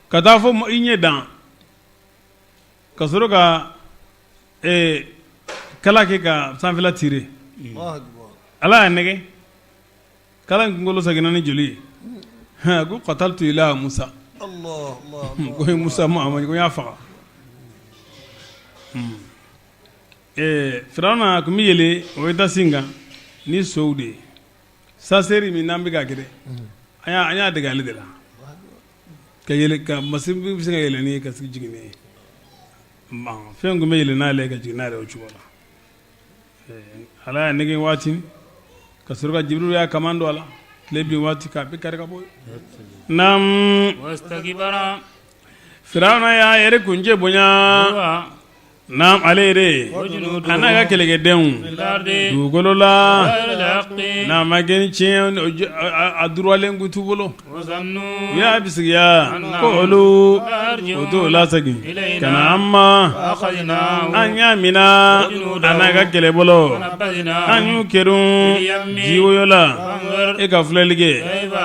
ka taa fɔ i ɲɛ dan ka sɔrɔ ka kala kɛ ka sanfɛla tirer Ala y'a nɛgɛ kala in kunkolo seginna ni joli ye ko qataltu ilaha Musa ko Musa Muhamadu ko n y'a faga Firawuna tun bɛ yɛlɛ o étage in kan ni sow de ye saseri min n'an bɛ k'a kɛ dɛ an y'a dege ale de la ka yɛlɛ ka machine bɛ se ka yɛlɛ ni ka sigi jigin ye fɛn tun bɛ yɛlɛ n'ale ka jigin n'ale o cogo la Ala y'a nɛgɛ waati ka sɔrɔ ka Jibirilu y'a kaman don a la tile bin waati k'a bɛɛ kari ka bɔ yen Firawuna y'a yɛrɛ kuncɛ bonya naam ale yɛrɛ a n'a ka kɛlɛkɛdenw dugukolo la n'a ma kɛ ni tiɲɛ a duralen kun t'u bolo u y'a bisigiya ko olu o t'o lasegin ka na an ma an y'a minɛ a n'a ka kɛlɛbolo an y'u kerun jiwoyo la e ka filɛli kɛ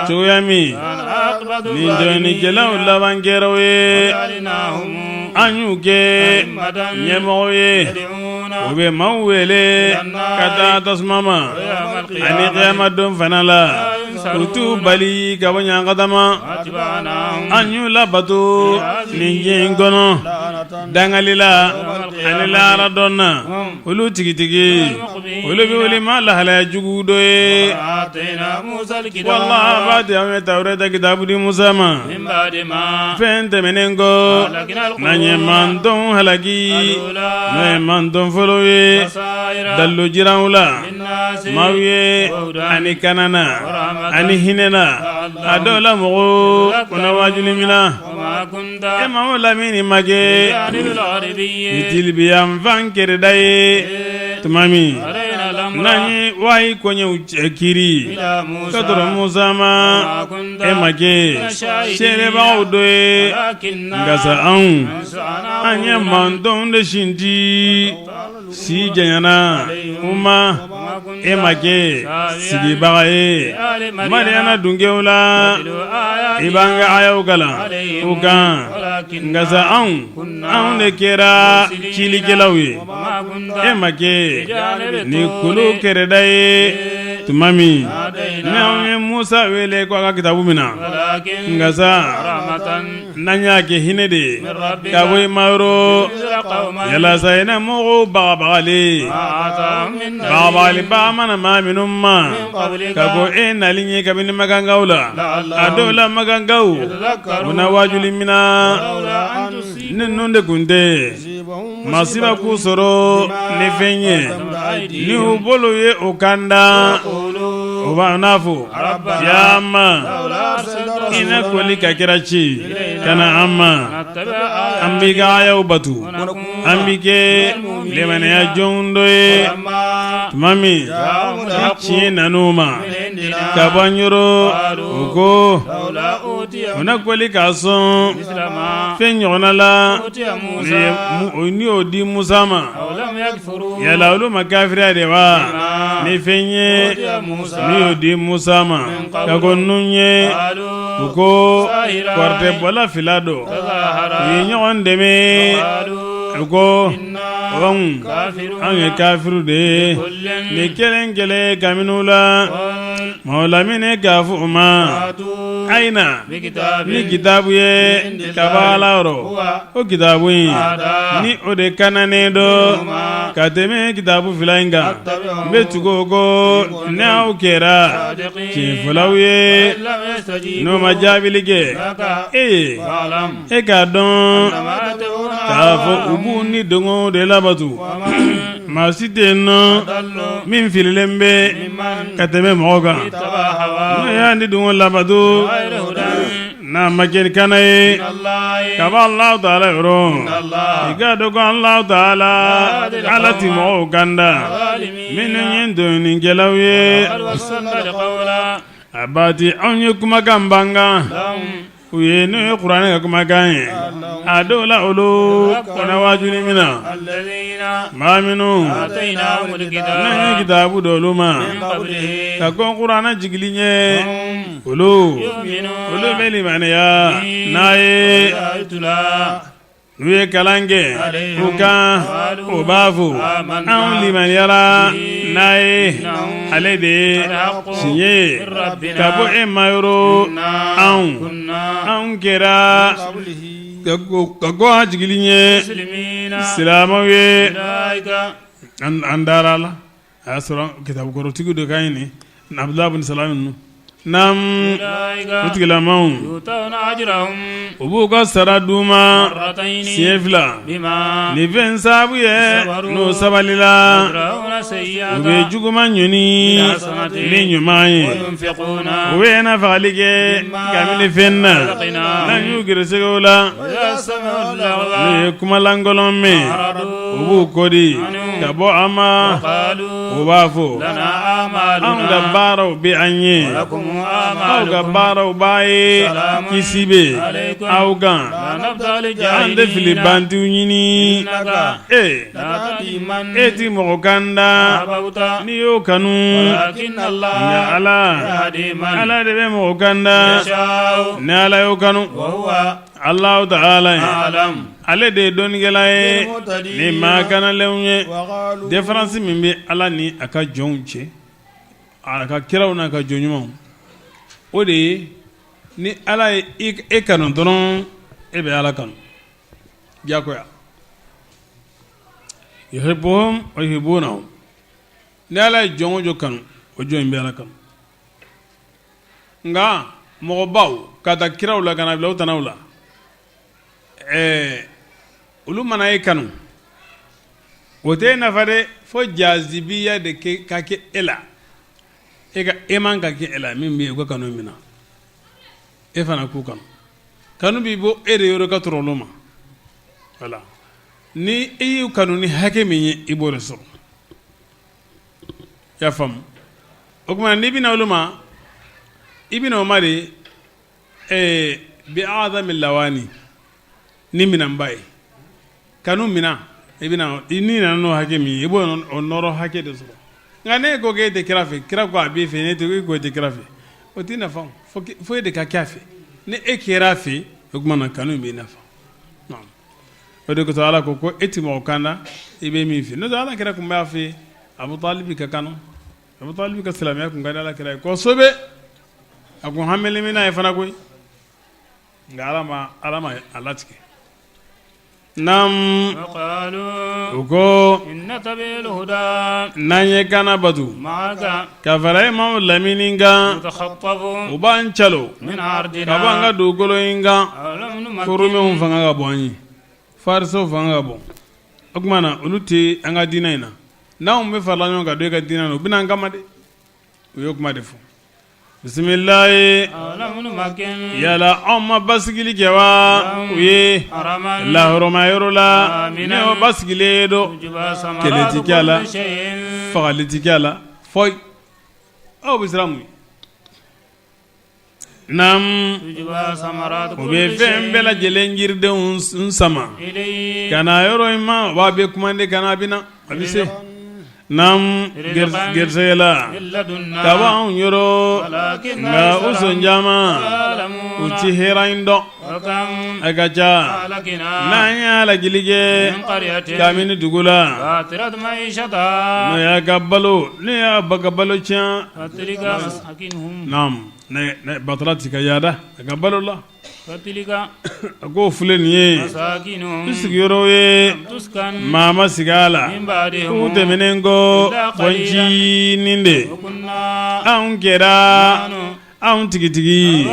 cogoya min ni dɔnnikɛlaw laban kɛra o ye an y'u kɛ ɲɛmɔgɔ ye u bɛ maaw wele ka taa tasuma ma ani kiyama don fana la u t'u bali ka bɔ ɲankata ma an y'u labato nin diɲɛ in kɔnɔ dangali la ani lahara don na olu tigitigi olu bɛ wele maa lahalaya jugu dɔ ye wala b'a an ye tawureta kitabu di Musa ma fɛn tɛmɛnen kɔ n'an ye mantɔn halaki n'o ye mantɔn fɔlɔ ye dalilu jiranw la maaw ye ani kana na ani hinɛ na a dɔw la mɔgɔw kunna waajuli min na e maa lamini ma kɛ tilibi yanfan kɛrɛda ye tuma min n'an ye wayi koɲɛw kiri ka tɔrɔ Musa ma e ma kɛ seerebagaw dɔ ye nka sa anw an ye mantɔnw de sinti si janyana u ma. E ma kɛ sigibaga ye Madiyana dunkew la i b'an ka ayaw kalan u kan nka sa anw anw de kɛra cilikɛlaw ye e ma kɛ nin kulu kɛrɛda ye tuma min ni anw ye Musa wele ko a ka kitabu minɛ nka sa n'an y'a kɛ hinɛ de ye ka bɔ i ma yɔrɔ yalasa i na mɔgɔw bagabagali bagabagaliba mana maa minnu ma ka kɔn e nali ɲɛ kabini makankaw la a dɔw la makankaw u na waajuli minɛ ni ninnu de tun tɛ masiba k'u sɔrɔ ni fɛn ye ni u bolo ye o kanda o b'a n'a fɔ ya ma i na kɔli ka kira ci ka na an ma an b'i ka ayaw batu an bɛ kɛ limaniya jɔn dɔ ye tuma min ni tiɲɛ nan'u ma ka bɔ an yɔrɔ u ko u na kɔli k'a sɔn fɛn ɲɔgɔnna la n'i y'o di Musa ma yala olu ma kafiriya de wa ni fɛn ye n'i y'o di Musa ma ka kɔn ninnu ɲɛ u ko kɔrɔtɛbɔla fila don u ye ɲɔgɔn dɛmɛ u ko anw ye kafiriw de ye nin kelen kelen kabini u la maa lamini k'a fɔ u ma a ye na ni kitabu ye ka bɔ Ala yɔrɔ o kitabu in ni o de kananen don ka tɛmɛ kitabu fila in kan n bɛ tugu o kɔ n'aw kɛra tiɲɛfɔlaw ye n'o ma jaabili kɛ e ye e k'a dɔn k'a fɔ u b'u ni dɔngɔ de labatu maa si tɛ yen nɔ min fililen bɛ ka tɛmɛ mɔgɔ kan n'o y'a ni dɔngɔ labatu n'a ma kɛ ni kana ye ka bɔ Alahu taala yɔrɔ i k'a dɔn ko Alahu taala Ala ti mɔgɔw kanda minnu ye tɔɲɔnikɛlaw ye a baati anw ye kumakan bankan u ye n'o ye kuranɛ ka kumakan ye a dɔw la olu kɔnɔ waajuli minɛ maa minnu n'an ye kitabu d'olu ma ka kɔn kuranɛ jigili ɲɛ olu olu bɛ limaniya n'a ye N'u ye kalan kɛ u kan u b'a fɔ anw limaniyara n'a ye ale de ye tiɲɛ ye ka bɔ e ma yɔrɔ anw anw kɛra ka kɔn a jigili ɲɛ silamɛw ye an dara la a y'a sɔrɔ kitabukɔrɔtigi dɔ ka ɲini Abdulahi bin Salam ninnu naam o tigilamaw u b'u ka sara d'u ma siɲɛ fila ni fɛn sababu ye n'u sabalila u bɛ juguman ɲɔni ni ɲuman ye u bɛ nafagali kɛ kabini fɛn na n'an y'u gɛrɛsɛgɛ o la n'u ye kumalankolon mɛn u b'u kɔdi ka bɔ a ma u b'a fɔ anw ka baaraw bɛ an ye aw ka baaraw b'a ye kisi bɛ aw kan an tɛ filibantiw ɲini e ti mɔgɔ kanda n'i y'o kanu nka ala ala de bɛ mɔgɔ kanda ni ala y'o kanu Alahu taala ye ale de ye dɔnnikɛla ye ni maa kanalenw ye différence min bɛ ala ni a ka jɔnw cɛ a ka kiraw n'a ka jɔn ɲumanw o de ye ni ala ye e kanu dɔrɔn e bɛ ala kanu diyagoya yuhibbuhum wa yuhibbunahu ni ala ye jɔn o jɔn kanu o jɔn in bɛ ala kanu nka mɔgɔbaw ka taa kiraw la ka na bila u tanaw la ɛɛ olu mana e kanu o tɛ e nafa dɛ fo jazibiya de ka kɛ e la e ka iman ka kɛ e la min bɛ u ka kanu min na e fana k'u kanu kanu b'i bɔ e de yɔrɔ ka tɔrɔ olu ma wala ni e y'u kanu ni hakɛ min ye i b'o de sɔrɔ i y'a faamu o tuma n'i bɛna olu ma i bɛna o ma de bi a'zami lawani ni minɛnba ye kanu minɛn i bɛna i n'i nana n'o hakɛ min ye i b'o nɔɔrɔ hakɛ de sɔrɔ. Nka ne ko k'e tɛ kira fɛ, kira ko a b'i fɛ, ne tɛ, e ko e tɛ kira fɛ, o t'i nafa, fo e de ka kɛ a fɛ. Ni e kɛra a fɛ, o tuma na kanu b'i nafa. O de kosɔn Ala ko ko e tɛ mɔgɔ kanda i bɛ min fɛ. N'o tɛ Ala kira tun b'a fɛ Abu Talibi ka kanu. Abu Talibi ka silamɛya tun ka di Ala kira ye kosɛbɛ. A tun haminen bɛ n'a ye fana koyi. Nka Ala ma a latigɛ. Naamu u ko n'an ye kana bato ka fara e Mamadu lamini kan u b'an calo ka bɔ an ka dugukolo in kan ko Romɛnw fanga ka bon an ye Farisiw fanga ka bon o tuma na olu tɛ an ka diinɛ in na n'anw bɛ farala ɲɔgɔn kan don e ka diinɛ na u bɛ na an kama dɛ u y'o kuma de fɔ Bisimilayi yala anw ma basigili kɛ wa u ye lahɔrɔma yɔrɔ la ne o basigilen don kɛlɛ tɛ kɛ a la fagali tɛ kɛ a la foyi aw bɛ siran mun ye naamu o bɛ fɛn bɛɛ lajɛlen jiridenw sama ka na yɔrɔ in ma wa a bɛ commandé ka na a bɛ na a bɛ se naamu garisɛgɛ la ka bɔ anw yɔrɔ nka u sɔn caman u tɛ hɛrɛ in dɔn a ka ca n'an ye halakili kɛ kabini dugu la n'o y'a ka balo ne y'a ba ka balo tiɲɛ batara tɛ ka yaada a ka balo la a k'o filɛ nin ye i sigiyɔrɔ ye maa ma sigi a la u tɛmɛnen kɔ fo ncinin de anw kɛra anw tigitigi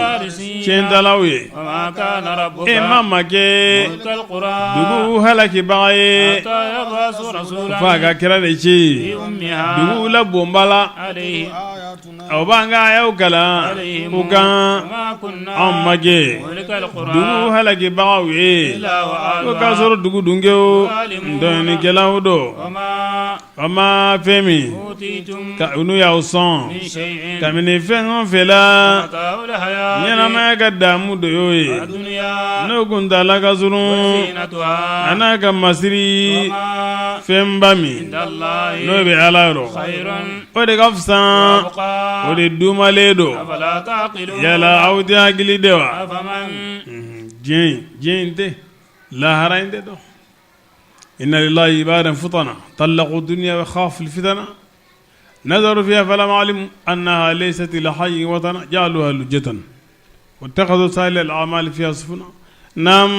tiɲɛtalaw ye e ma ma kɛ dugu halakibaga ye fo a ka kira de ci dugu la bonba la O b'an ka ayaw kalan u kan anw ma kɛ dugu halakibagaw ye o k'a sɔrɔ dugu dunkew tɔɲɔnikɛlaw don wa ma fɛn min n'u y'aw sɔn kabini fɛn o fɛn la ɲɛnamaya ka damu dɔ y'o ye n'o kuntaala ka surun a n'a ka masiri fɛnba min n'o bɛ Ala yɔrɔ o de ka fisa o de dumalen don yala aw tɛ hakili de wa diɲɛ in tɛ lahara in tɛ dɔn inna lillahi ibadan futana talaqu dunya wa khafu fitana nazaru fiha falamma alimu annaha laysat li hayyin watana ja'aluha lujjatan wattakhadhu salih al-a'mal fiha sufuna naam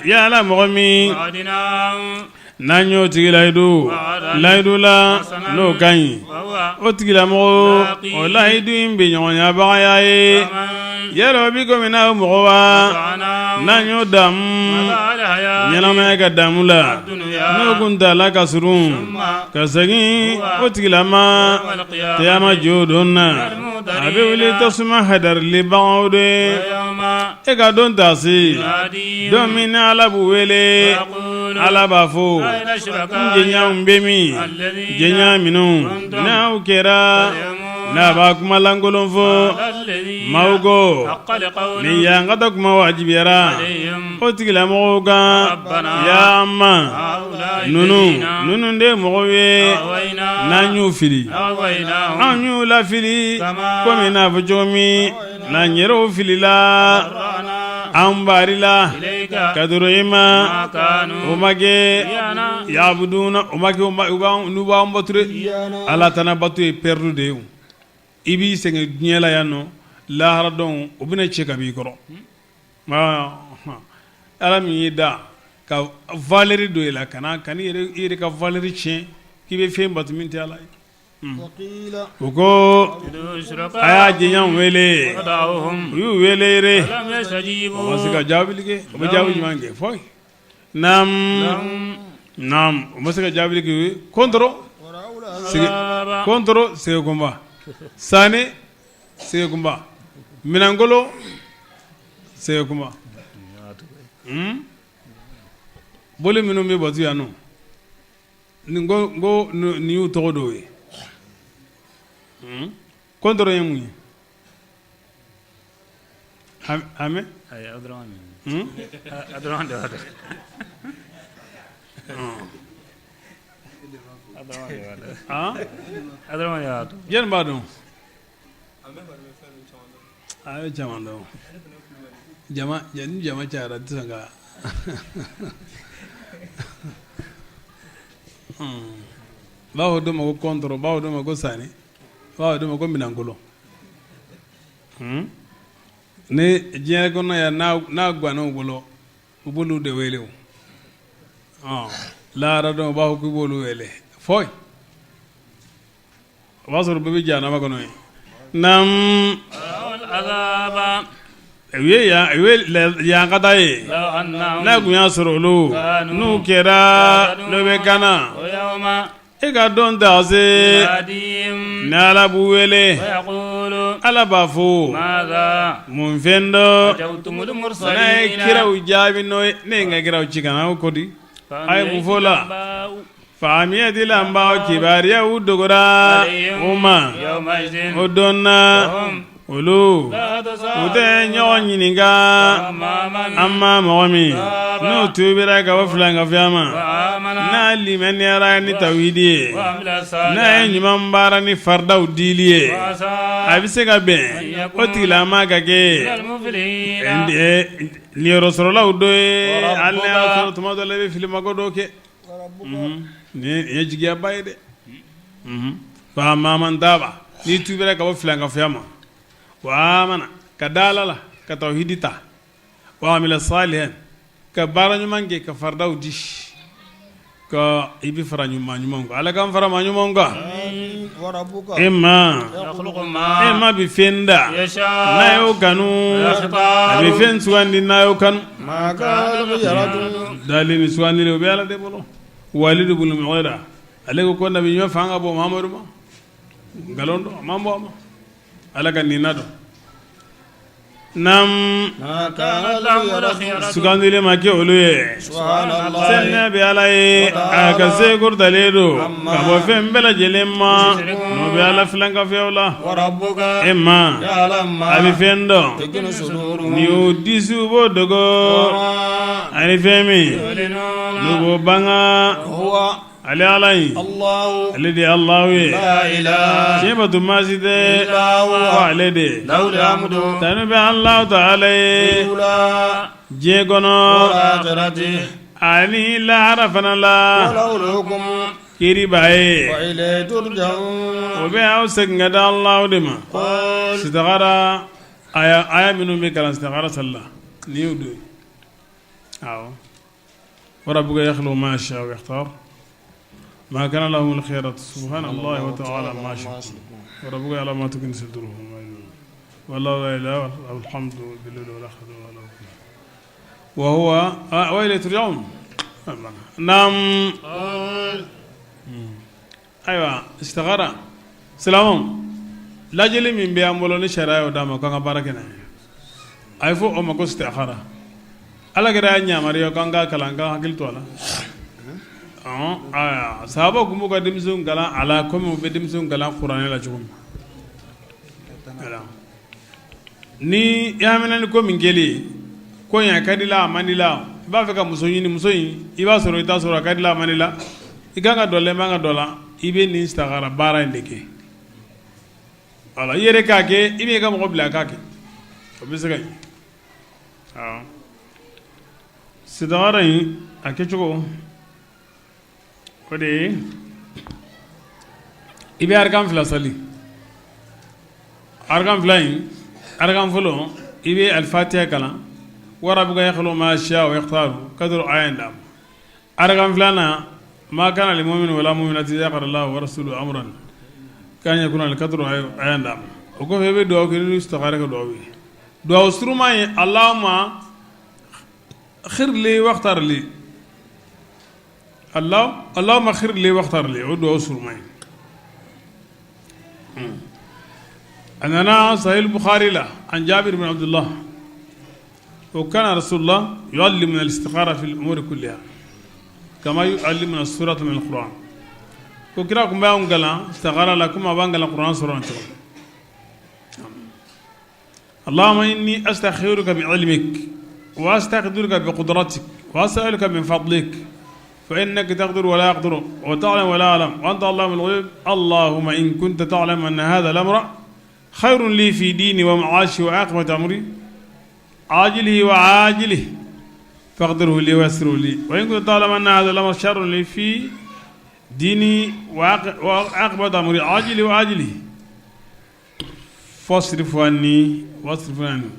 yala mɔgɔ min n'an y'o tigi layidu layidu la n'o ka ɲi o tigilamɔgɔ o layidu in bɛ ɲɔgɔnyabagaya ye yala o bɛ komi n'a mɔgɔ wa n'an y'o damu ɲɛnamaya ka damu la n'o kuntaala ka surun ka segin o tigilama kiyama jɔ don na a bɛ wuli tasuma hadaribagaw de e ka don ta se don min ni Ala b'u wele Ala b'a fɔ n jɛɲɔgɔnw bɛ min jɛɲɔgɔn minnu n'aw kɛra n'a b'a kuma lankolon fɔ maaw ko nin ɲangata kuma wajibiyara o tigilamɔgɔw kan ya ma ninnu ninnu de mɔgɔw ye n'an y'u fili an y'u lafili komi n'a fɔ cogo min n'an yɛrɛw filila an barila ka duuru i ma o ma kɛ yabuduna o ma kɛ n'u b'an bato Ala tana bato ye perdu de ye i b'i sɛgɛn diɲɛ la yan nɔ lahara don o bɛna cɛ ka b'i kɔrɔ Ala min y'i da ka valeur don i la kana i yɛrɛ ka valeur tiɲɛ k'i bɛ fɛn bato min tɛ Ala ye u ko a y'a jɛɲɔgɔnw wele u y'u wele yɛrɛ u ma se ka jaabi kɛ u bɛ jaabi jumɛn kɛ foyi naam u ma se ka jaabi kɛ kɔntɔrɔ kɔntɔrɔ sekunba sanni sekunba minɛnkolo sekunba boli minnu bɛ bato yan nɔ nin ko ko nin y'u tɔgɔ dɔw ye kɔntɔrɔ ye mun ye amɛ Jɔn b'a dɔn? A ye caman dɔn. Jama ni jama cayara tɛ sɔn ka u b'a fɔ dɔ ma ko kɔntɔrɔ, u b'a fɔ dɔ ma ko sanni, u b'a fɔ dɔ ma ko minɛnkolon. Ni diɲɛ kɔnɔ yan n'a ganna u bolo, u b'olu de wele. O lahara don, u b'a fɔ k'u b'olu wele foyi, o b'a sɔrɔ bɛɛ bɛ jahanama kɔnɔ yen. Naamu, u ye yan ka taa ye n'a tun y'a sɔrɔ olu n'u kɛra n'u bɛ kana e ka don ta se ni Ala b'u wele, Ala b'a fɔ mun fɛn dɔ n'a ye kiraw jaabi n'o ye, ne ye n ka kiraw ci ka na aw ko di, a ye mun fɔ o la? Fa umiyatil anba'u kibaruyaw dogora u ma o don na. Olu u tɛ ɲɔgɔn ɲininka. Amma mɔgɔ min n'o tuubira ka bɔ filankafoya ma, n'a limaniyara ni tawhidi ye, n'a ye ɲuman baara ni faridaw dili ye, a bɛ se ka bɛn o tigilama ka kɛ niyɔrɔsɔrɔlaw dɔ ye, hali n'a y'a sɔrɔ tuma dɔ la i bɛ filimako dɔw kɛ. Nin ye jigiyaba ye dɛ. Fa amma man taba, n'i tuubira ka bɔ filankafoya ma, wa amana, ka da Ala la, ka tawhidi ta, wa amila salihan, ka baara ɲuman kɛ, ka faridaw di, ka i bɛ fara ɲuman ɲuman kan. Ala k'an fara maa ɲuman kan. E ma e ma bɛ fɛn da n'a y'o kanu, a bɛ fɛn sugandi n'a y'o kanu. Dali ni sugandili o bɛ Ala de bolo. Walidu bun Mugira, ale ko ko nabi ɲuman fanga ka bon Muhamadu ma. Nkalon don, a man bon a ma. Ala ka nin na dɔn. Naam, sugandili ma kɛ olu ye. Saniya bɛ Ala ye, a ka se kɔrɔtalen don ka bɔ fɛn bɛɛ lajɛlen ma n'o bɛ Ala filankafoyaw la. E ma a bɛ fɛn dɔn ni o disiw b'o dogo ani fɛn min n'u b'o banga. Ale Ala in, ale de ye Alahu ye, tiɲɛ bato maa si tɛ fo ale de. Tanu bɛ Alahu taala ye diɲɛ kɔnɔ ani lahara fana la, kiri b'a ye, o bɛ aw segin ka da Alahu de ma. Sitakara aya minnu bɛ kalan sitakara sali la, nin y'o dɔ ye. Awɔ. وربك يخلق ما يشاء ويختار ما كان لهم الخيرة سبحان الله وتعالى عما يشركون وربك يعلم ما تكن صدورهم والله لا إله إلا الحمد بالله والآخرة وهو وإليه ترجعون نعم ayiwa istikhara silamɛw lajɛli min bɛ an bolo ni sariya y'o d'an ma k'an ka baara kɛ n'a ye, a ye fɔ o ma ko istikhara. Ala kira y'a yamaruya k'an ka kalan, k'an hakili to a la. Ayiwa, sahabaw tun b'u ka denmisɛnw kalan a la komi u bɛ denmisɛnw kalan kuranɛ la cogo min. Ni i hamina ni ko min kɛli ye, ko in a ka di la, a man di la, i b'a fɛ ka muso ɲini, muso in i b'a sɔrɔ i t'a sɔrɔ, a ka di la, a man di la, i kan ka dɔ la, i man ka dɔ la, i bɛ nin istikhara baara in de kɛ. Voilà, i yɛrɛ k'a kɛ, i b'i ka mɔgɔ bila a k'a kɛ, o bɛ se ka ɲɛ. Awɔ, istikhara in a kɛcogo o de ye i bɛ arakan fila sali. Arakan fila in, arakan fɔlɔ, i bɛ alifatiya kalan, warabuka yakhluqu ma yasha wa yakhtaru, ka sɔrɔ aya in d'a ma. Arakan filanan, ma kana lil mu'minin wala mu'minatin iza qada Allahu wa rasuluhu amran k'an yakuna ka sɔrɔ aya in d'a ma. O kɔfɛ, i bɛ dugawu kɛ ni istikhara ka dugawu ye. Dugawu surunman ye Allahumma khir li wakhtar li, Allahumma khir li wakhtar li, o dugawu surunman ye. A nana Sahih Bukhari la, an Jabir bin Abdullah, o kana Rasulullah yuallimuna al-istikhara fi al-umuri kulliha kama yuallimuna surata min al-Quran, ko kira tun bɛ anw kalan istikhara la komi a b'an kalan kuranɛ sura cogo. Allahumma inni astakhiruka bi ilmik wa astaqdiruka bi qudratik wa as'aluka min fadlik. فإنك تقدر ولا أقدر وتعلم ولا أعلم وأنت علام الغيوب اللهم إن كنت تعلم أن هذا الأمر خير لي في ديني ومعاشي وعاقبة أمري عاجله وآجله فاقدره لي ويسره لي وإن كنت تعلم أن هذا الأمر شر لي في ديني وعاقبة أمري عاجله وآجله فاصرفه عني واصرفه عني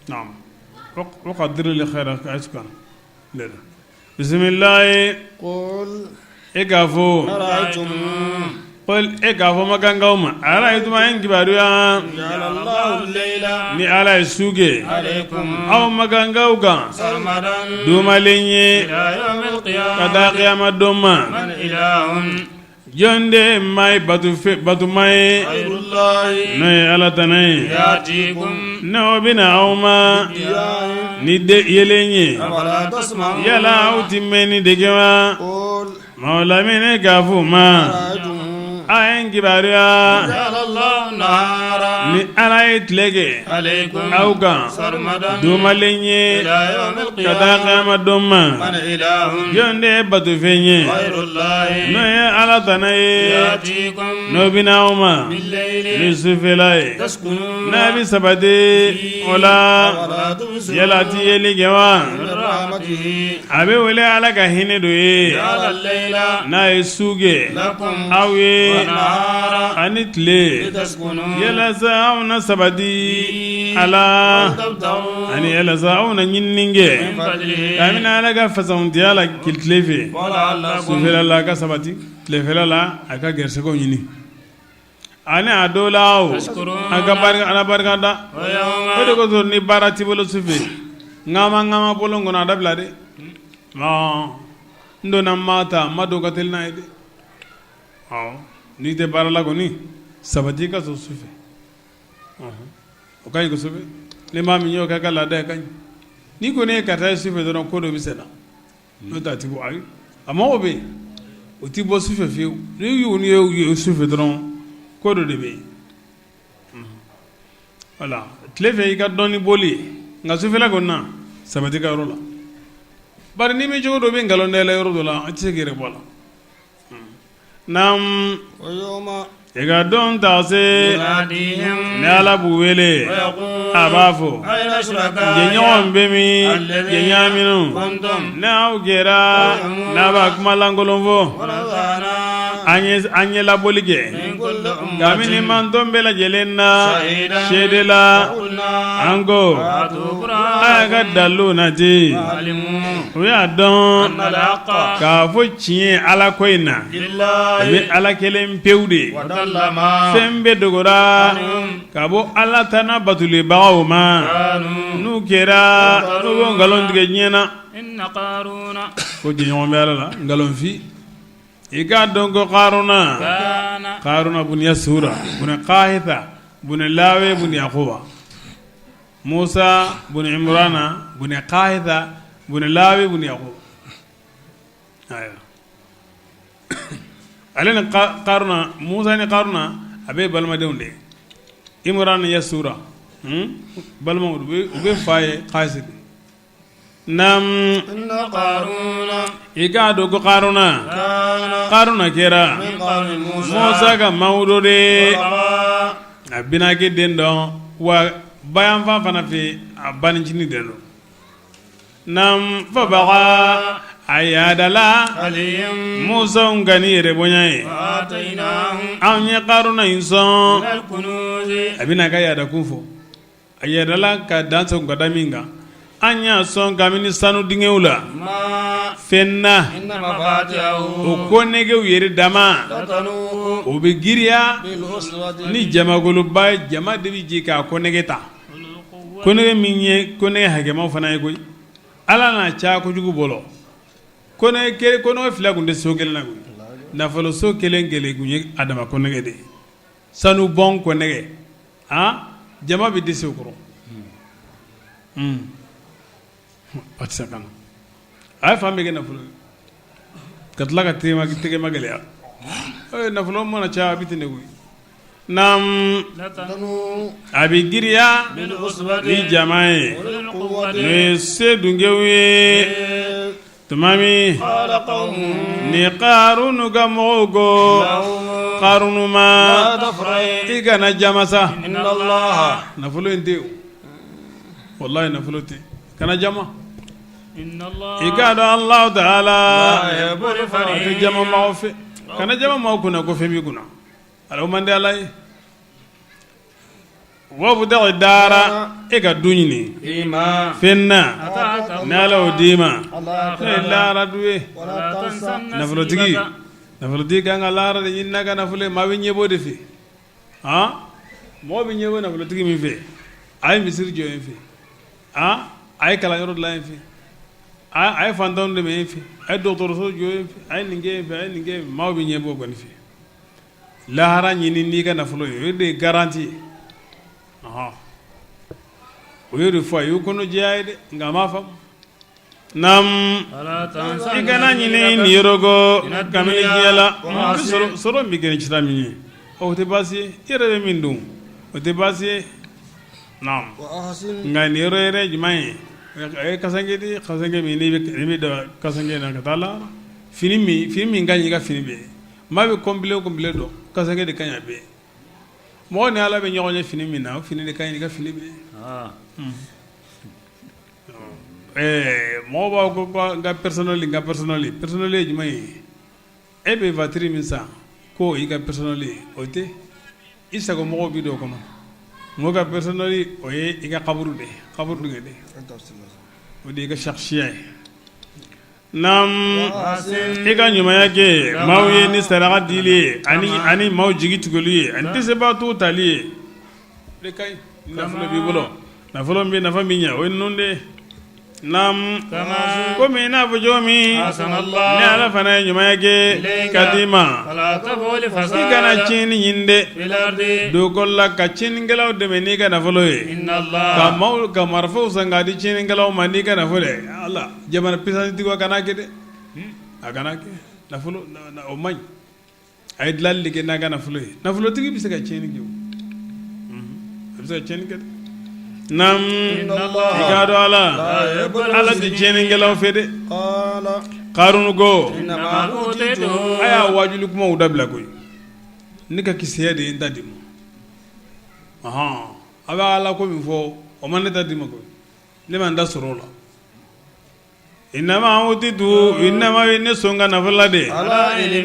نعم وقدر لي خيرا حيث كان bisimilayi e k'a fɔ e k'a fɔ makankaw ma ara'aytum a ye n kibaruya ni ala ye su kɛ aw makankaw kan dumalen ye ka taa kiyama don ma Jɔn de ma ye batoma ye n'o ye ala tana ye n'o bɛ na aw ma ni yeelen ye yala aw tɛ mɛnni de kɛ wa maaw lamini k'a fɔ ma a ye n kibaruya ni ala ye tile kɛ aw kan dumalen ye ka taa kiyama don ma jɔn de ye batofɛn ye n'o ye ala tana ye n'o bɛ na aw ma ni sufɛla ye n'a bɛ sabati o la yala a tɛ yeli kɛ wa a bɛ wele ala ka hinɛ dɔ ye n'a ye su kɛ aw ye ani tile yalasa aw na sabati a la ani yalasa aw na ɲinini kɛ kabini ala ka fisamantiya la tile fɛ sufɛla la a ka sabati tilefɛla la a ka garisigɛw ɲini ani a dɔw la a ka ala barika da o de kosɔn ni baara t'i bolo su fɛ ŋama ŋama bolo kɔnɔ a dabila dɛ n donna maa ta ma don ka teli n'a ye dɛ n'i tɛ baara la kɔni sabati ka sɔrɔ su fɛ o ka ɲi kosɛbɛ ni maa min y'o kɛ ka laada ye ka ɲi n'i kɔni ye ka taa su fɛ dɔrɔn ko dɔ bɛ sen na n'o tɛ a tɛ bɔ ayi a mɔgɔw bɛ yen o tɛ bɔ su fɛ fiyewu n'i y'u ye su fɛ dɔrɔn ko dɔ de bɛ yen wala tile fɛ i ka dɔɔnin boli nka sufɛla kɔni na sabati ka yɔrɔ la bari n'i bɛ cogo dɔ bɛ nkalon da i la yɔrɔ dɔ la a tɛ se k'i yɛrɛ bɔ a la Naamu i ka don ta se ni ala b'u wele a b'a fɔ jɛɲɔgɔn bɛ min jɛɲɔgɔn minnu ni aw kɛra n'a b'a kuma lankolon fɔ an ye labɔli kɛ kabini mantɔn bɛɛ lajɛlen na seede la an ko a y'a ka dalilu nati u y'a dɔn k'a fɔ tiɲɛ ala ko in na o bɛ ala kelen pewu de ye fɛn bɛɛ dogora ka bɔ ala tana batolibagaw ma n'u kɛra n'u bɛ nkalon tigɛ diɲɛ na ko jɛɲɔgɔn bɛ ala la nkalonfin i k'a dɔn ko karuna karuna bun yasura bun kahita bun lawi bun yakuba musa bun imrana bun kahita bun lawi bun yakuba ayiwa ale ni karuna musa ni karuna a bɛ balimadenw de ye imrana yasura balimaw u bɛ fa ye kasi naamu i k'a dɔn ko karuna karuna kɛra musa ka maaw dɔ de a binakɛ den don wa bayanfan fana fɛ a banicinin den don naamu fa baga a yaadala musa kan ni yɛrɛ bonya ye anw ye karuna in sɔn a bɛna a ka yaada kun fɔ a yaadala ka dan sagon ka da min kan an y'a sɔn kabini sanu dingɛw la fɛn na o konnɛgɛw yɛrɛ dama o bɛ giriya ni jamakuluba ye jama de bɛ jɛ k'a konnɛgɛ ta konnɛgɛ min ye konnɛgɛ hakɛmaw fana ye koyi ala n'a caya kojugu bolo konnɛgɛ fila tun tɛ so kelen na koyi nafolo so kelen kelen tun ye a dama konnɛgɛ de ye sanu bɔn konnɛgɛ aa jama bɛ dɛsɛ o kɔrɔ a tɛ se ka na a ye fan bɛɛ kɛ nafolo ye ka tila ka tɛgɛma gɛlɛya nafolo mana caya a bɛ ten de koyi naamu a bɛ giriya ni jama ye n'o ye se dunkew ye. Tuma min ni Karunu ka mɔgɔw ko Karunu ma i kana jama sa nafolo in tɛ walayi nafolo tɛ kana jama i k'a dɔn Alahu taala tɛ jama maaw fɛ kana jama maaw kunna ko fɛn b'i kunna o man di Ala ye wabutagi daara e ka du ɲini fɛn na ni Ala y'o d'i ma n'o ye lahara du ye nafolotigi nafolotigi kan ka lahara de ɲini n'a ka nafolo ye maa bɛ ɲɛbɔ de fɛ mɔgɔ bɛ ɲɛbɔ nafolotigi min fɛ a ye misiri jɔ yen fɛ a ye kalanyɔrɔ dilan yen fɛ a ye fantanw dɛmɛ yen fɛ a ye dɔgɔtɔrɔso jɔ yen fɛ a ye nin kɛ yen fɛ a ye nin kɛ yen fɛ maaw bɛ ɲɛbɔ o kɔni fɛ lahara ɲini n'i ka nafolo ye o de ye garanti ye o y'o de fɔ a y'u kɔnɔ jɛya ye dɛ nka a m'a faamu naam i kana ɲinɛ niyɔrɔ kɔ kabini diɲɛ la sɔrɔ bɛ kɛ ni sira min ye o tɛ baasi ye i yɛrɛ bɛ min dun o tɛ baasi ye naam nka niyɔrɔ yɛrɛ jumɛn ye a ye kasanke di kasanke min n'i bɛ da kasanke na ka taa lahara fini min ka ɲi i ka fini bɛɛ ye maa bɛ complet o complet don kasanke de ka ɲi a bɛɛ mɔgɔ ni Ala bɛ ɲɔgɔn ye fini min na o fini de ka ɲi i ka fini bɛɛ mɔgɔw b'a ko n ka personnel n ka personnel personnel ye jumɛn ye e bɛ voiture min san ko i ka personnel ye o tɛ i sago mɔgɔw bɛ don o kɔnɔ mɔgɔ ka personnel o ye i ka kaburu de ye kaburu de o de ye i ka saksiya ye Naam i ka ɲumanya kɛ maaw ye ni saraka dili ye ani maaw jigi tuguli ye ani dɛsɛbaatɔw tali ye de ka ɲi nafolo b'i bolo nafolo bɛ nafa min ɲɛ o ye ninnu de ye naam komi i n'a fɔ cogo min ni Ala fana ye ɲumanya kɛ ka d'i ma i kana tiɲɛni ɲini dɛ dugukolo la ka tiɲɛnikɛlaw dɛmɛ n'i ka nafolo ye ka maaw ka marifaw san k'a di tiɲɛnikɛlaw ma n'i ka nafolo ye Ala jamana puissance tigiw a kana kɛ dɛ a kana kɛ nafolo o man ɲi a ye dilanli de kɛ n'a ka nafolo ye nafolotigi bɛ se ka tiɲɛni kɛ a bɛ se ka tiɲɛni kɛ dɛ naam i k'a dɔn ala ala tɛ tiɲɛnikɛlaw fɛ dɛ Karunu ko a y'a wajuli kumaw dabila koyi ne ka kisɛya de ye n ta d'i ma ɔhɔn a bɛ ala ko min fɔ o ma ne ta d'i ma koyi ne ma n ta sɔrɔ o la innama utitu innama ye ne sɔn ka nafolo la de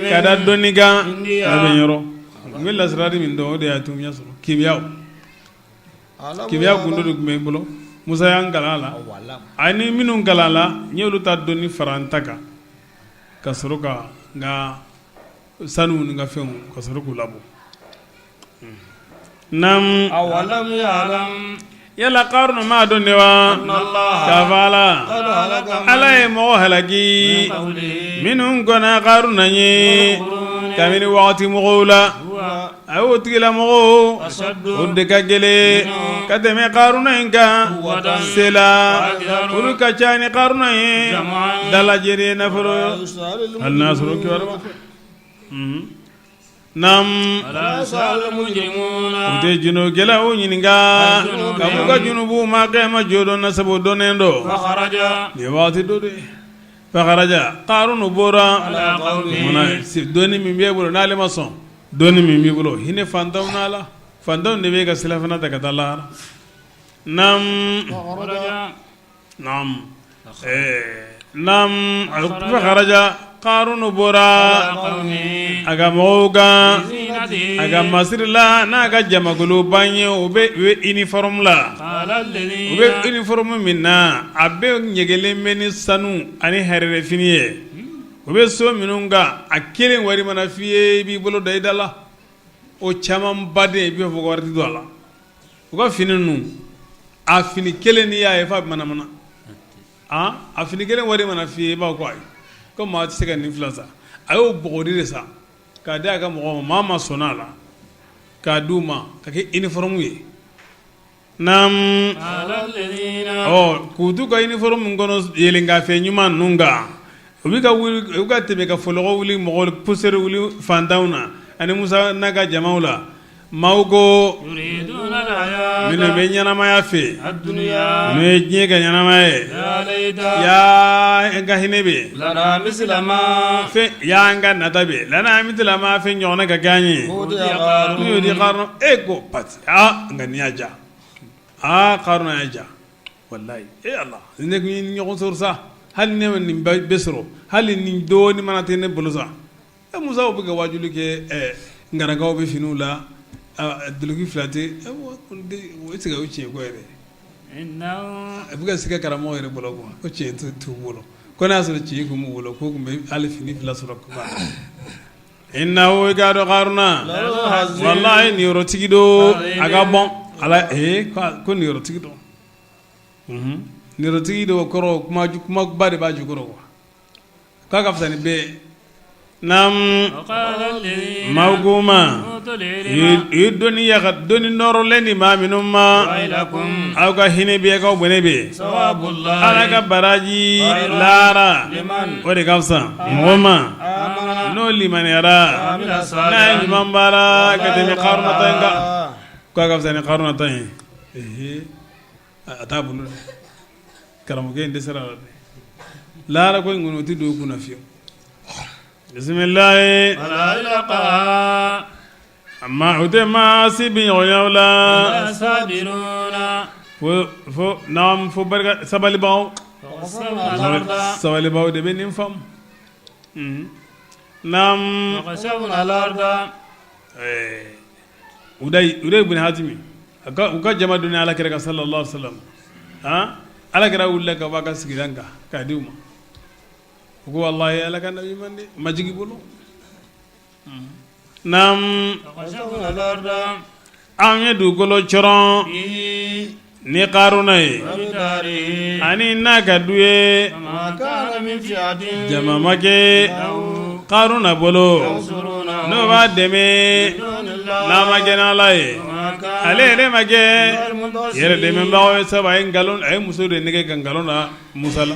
ka da dɔnni kan a bɛ yɔrɔ n bɛ lasirari min dɔn o de y'a to n y'a sɔrɔ kibiya kibiya gundo de tun bɛ n bolo Musa y'an kalan a la ani minnu kalan la n y'olu ta dɔnni fara n ta kan ka sɔrɔ ka n ka sanu ni n ka fɛnw ka sɔrɔ k'u labɔ Naam awalam ya'lam yala Karuna m'a dɔn de wa k'a fɔ ala ala ye mɔgɔ halaki minnu kɔnna Karuna ɲɛ kabini waati mɔgɔw la a y'o tigilamɔgɔw o de ka gɛlɛn ka tɛmɛ Karuna in kan se la olu ka ca ni Karuna ye dalajɛlen nafolo hali n'a sɔrɔ kibaru Naam u tɛ junubukɛlaw ɲininka ka b'u ka junubu ma kiyama jɔdon na sabu dɔnnen don nin waati dɔ de fakharaja Karunu bɔra dɔnni min b'e bolo n'ale ma sɔn dɔnni min b'i bolo hinɛ fantanw na la fantanw de b'e ka silafana ta ka taa lahara naam Naam naam fakharaja Karunu bɔra a ka mɔgɔw kan a ka masiri la n'a ka jamakuluba ye u bɛ uniforme la u bɛ uniforme min na a bɛɛ ɲɛgɛnlen bɛ ni sanu ani hɛrɛfini ye u bɛ so minnu kan a kelen wari mana f'i ye i b'i bolo da i da la o caman baden i b'a fɔ wari tɛ don a la u ka fini ninnu a fini kelen n'i y'a ye f'a bɛ manamana a fini kelen wari mana f'i ye i b'a ko ayi ko maa tɛ se ka nin fila san a y'o bɔgɔdi de san k'a di a ka mɔgɔw ma maa ma sɔnna a la k'a di u ma ka kɛ uniforme ye naam ɔ k'u t'u ka uniforme kɔnɔ yɛlɛnkanfɛn ɲuman ninnu kan u bɛ ka wuli u ka tɛmɛ ka fɔlɔkɔ wuli mɔgɔ poussière wuli fantanw na ani Musa n'a ka jamaw la maaw ko Minnu bɛ ɲɛnamaya fɛ, n'o ye diɲɛ ka ɲɛnamaya ye, yaa an ka hinɛ bɛ fɛn, yaa an ka nata bɛ lana mitila ma fɛn ɲɔgɔn ka kɛ an ye n'u y'o di Karuna e ko pati aa nka nin y'a diya aa Karuna y'a diya walayi e Ala ne tun ye ɲɔgɔn sɔrɔ sa hali ne ma nin bɛɛ sɔrɔ hali nin dɔɔnin mana tɛ ne bolo sa E Musa bɛ ka wajuli kɛ nkarankaw bɛ finiw la duloki fila tɛ o tɛ o tiɲɛ ko yɛrɛ a bɛ ka siga karamɔgɔ yɛrɛ bolo quoi ko tiɲɛ t'u bolo ko n'a y'a sɔrɔ tiɲɛ tun b'u bolo k'u tun bɛ hali fini fila sɔrɔ innahu i k'a dɔn Karuna walayi niyɔrɔtigi don a ka bon ala ko niyɔrɔtigi don niyɔrɔtigi don kɔrɔ kumaba de b'a jukɔrɔ quoi k'a ka fisa ni bɛɛ ye naamu maaw ko ma u ye dɔnni nɔrɔlen di maa minnu ma aw ka hinɛ bɛ k'aw bɔnɛ bɛ ala ka baraji lahara o de ka fisa mɔgɔ ma n'o limaniyara n'a ye ɲuman baara ka tɛmɛ Karuna ta in kan k'a ka fisa ni Karuna ta ye a t'a bolo dɛ karamɔgɔkɛ in dɛsɛra la dɛ lahara ko in kɔni o tɛ don u kunna fiyewu bisimilayi ma o tɛ maa si bi ɲɔgɔnya la fo naam fo barika sabalibaaw sabalibaaw de bɛ nin faamu naam Udayi bun Hatimi u ka jama donnen ala kira kan sallallahu alaihi wasallam ala kira wulila ka bɔ a ka sigilan kan k'a di u ma u ko walahi ala ka nabi ɲuman majigi bolo naam an ye dugukolo cɔrɔn ni Karuna ye ani n'a ka du ye jama ma kɛ Karuna bolo n'o b'a dɛmɛ n'a ma kɛ n'Ala ye ale yɛrɛ ma kɛ yɛrɛ dɛmɛbagaw ye sabu a ye nkalon a ye muso de nɛgɛ ka nkalon da Musa la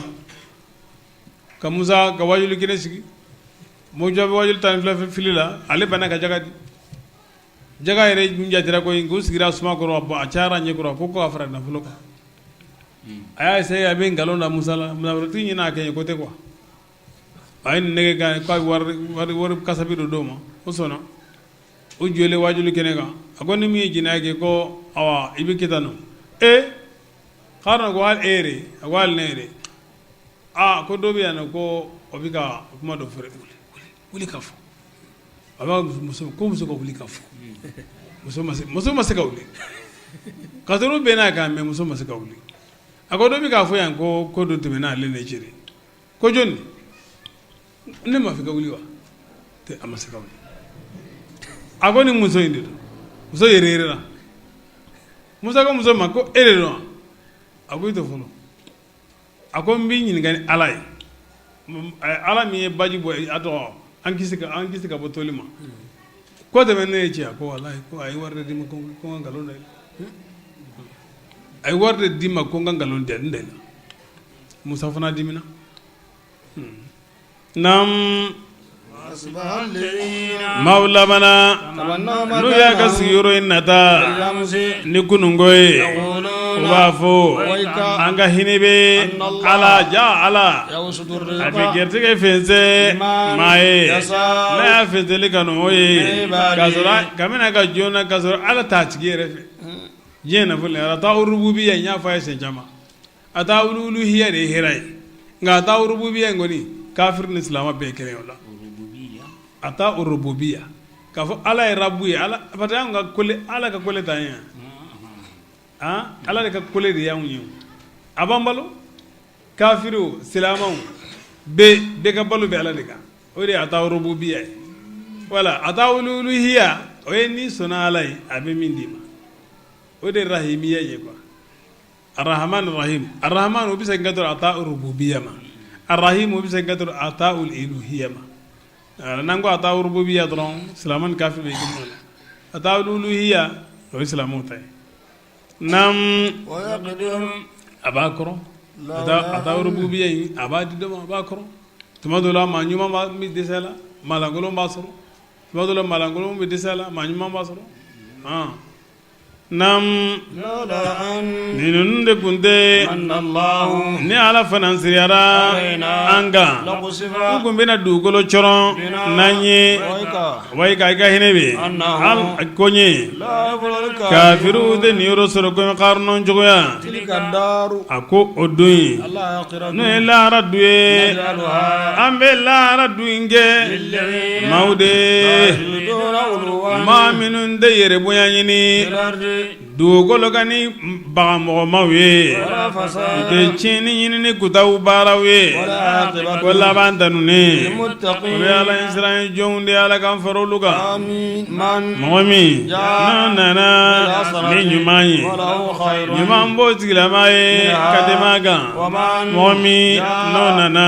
ka Musa ka wajuli kɛnɛ sigi mɔgɔ bɛ wajuli 12 fili la ale banna ka jaga di jaga yɛrɛ dun jatera ko k'u sigira suma kɔrɔ a cayara ɲɛ kɔrɔ ko k'a fara nafolo kan a y'a essayer a bɛ nkalon da Musa la nafolotigi ɲin'a kɛ ye ko tɛ quoi a ye nin nɛgɛ kan k'a bɛ wari kasabi dɔ d'o ma o sɔnna o jɔlen wajuli kɛnɛ kan a ko ni min ye jɛnɛya kɛ ko awa i bɛ kɛ tan nɔ e Haruna ko hali e yɛrɛ a ko hali ne yɛrɛ aa ko dɔ bɛ yan nɔ ko o bɛ ka kuma dɔ fɔ wuli ka fɔ a b'a muso ko muso ka wuli ka fɔ muso ma se ka wuli ka sɔrɔ u bɛn'a kan mais muso ma se ka wuli a ko dɔ bɛ k'a fɔ yan ko ko dɔ tɛmɛna ale ne cɛ ko jɔni ne m'a fɔ ka wuli wa a ma se ka wuli a ko ni muso in de don muso yɛrɛ yɛrɛ la Musa ko muso ma ko e de don wa a ko i tɛ fɔlɔ a ko n b'i ɲininka ni ala ye ala min ye baji bɔ a tɔgɔ an kisi ka bɔ toli ma ko tɛmɛ ne ye cɛ a ko walahi ko a ye wari de di n ma ko n ka nkalon da a ye wari de di n ma ko n ka nkalon da n da la Musa fana dimina Naam maaw labanna n'u y'a ka sigiyɔrɔ in nata ni kununko ye u b'a fɔ an ka hinɛ bɛ ala ja ala a bɛ garijɛgɛ fɛnsɛn maa ye n'a y'a fɛnsɛnli kanu o ye ka sɔrɔ kabini a ka jɔn na ka sɔrɔ ala t'a tigi yɛrɛ fɛ diɲɛ nafolo ata'u rububiya n y'a fɔ a ye siɲɛ caman ata'u uluhiya de ye hɛrɛ ye nka ata'u rububiya in kɔni kafiri ni silamɛ bɛɛ kelen o la ata'u rububiya k'a fɔ ala ye rabu ye ala parce que anw ka kole ala ka kole t'an ye ala de ka kole de y'anw ye a b'an balo kafiriw silamɛw bɛɛ bɛɛ ka balo bɛ ala de kan o de ye ata'u rububiya ye wala ata'u uluhiya o ye n'i sɔnna ala ye a bɛ min d'i ma o de ye rahimiya ye quoi Arahaman rahim arahaman o bɛ se ka dɔrɔn ata'u rububiya ma arahim o bɛ se ka dɔrɔn ata'u uluhiya ma n'an ko ata'u rububiya dɔrɔn silamɛ ni kafiri bɛ kelen la ata'u uluhiya o ye silamɛw ta ye naam a b'a kɔrɔ ata'u rububiya in a b'a di dɔ ma a b'a kɔrɔ tuma dɔ la maa ɲuman bɛ dɛsɛ la maa lankolon b'a sɔrɔ tuma dɔ la maa lankolon bɛ dɛsɛ la maa ɲuman b'a sɔrɔ. Naamu ni ninnu de tun tɛ ni ala fana siyara an kan u tun bɛna dugukolo cɔrɔn n'an ye wa i ka i ka hinɛ bɛ ko n ye kafiriw tɛ niyɔrɔ sɔrɔ ko karuna cogoya a ko o don in n'o ye lahara du ye an bɛ lahara du in kɛ maaw de maa minnu tɛ yɛrɛ bonya ɲini dugukolo kan ni bagamɔgɔmaw ye u tɛ tiɲɛni ɲini ni kutaw baaraw ye ko laban tanunen o bɛ ala ɲɛsiran jɔnw de ala k'an fara olu kan mɔgɔ min n'a nana ni ɲuman ye ɲuman b'o tigilama ye ka tɛmɛ a kan mɔgɔ min n'o nana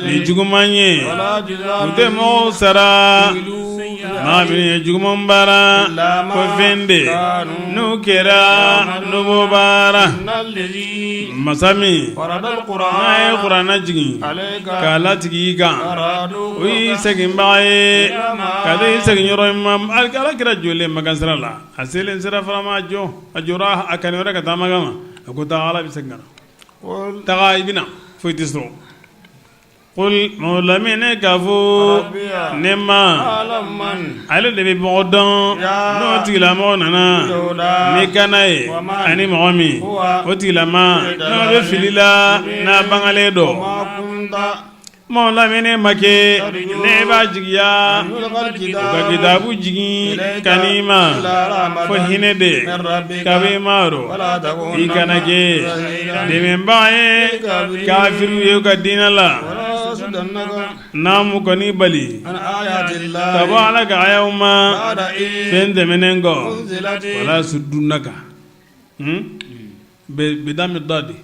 ni juguman ye u tɛ mɔgɔw sara maa min ye juguman baara ko fɛn de n'u kɛra n'u b'o baara masa min n'a ye kuranɛ jigin k'a latigɛ i kan o y'i seginbaga ye ka i segin yɔrɔ ma ala kira jɔlen makan sira la a selen sira ma jɔ a jɔra a kan wɛrɛ ka taa makan ma a ko taa ala bɛ segin ka na taga i bɛna foyi tɛ sɔrɔ Lamini k'a fɔ ne ma ale de bɛ mɔgɔ dɔn n'o tigilamɔgɔ nana ni kana ye ani mɔgɔ min o tigilama n'o bɛ fili la n'a bangalen dɔn Mɔgɔ lamini ma kɛ ne b'a jigiya u ka kitabu jigin ka n'i ma fo hinɛ de kabi ma rɔ i kana kɛ dɛmɛbaa ye kafiriw ye u ka diinɛ la naamu kan'i bali ka bɔ ala ka ayaw ma fɛn tɛmɛnen kɔ wala yasuddunaka bidami dadi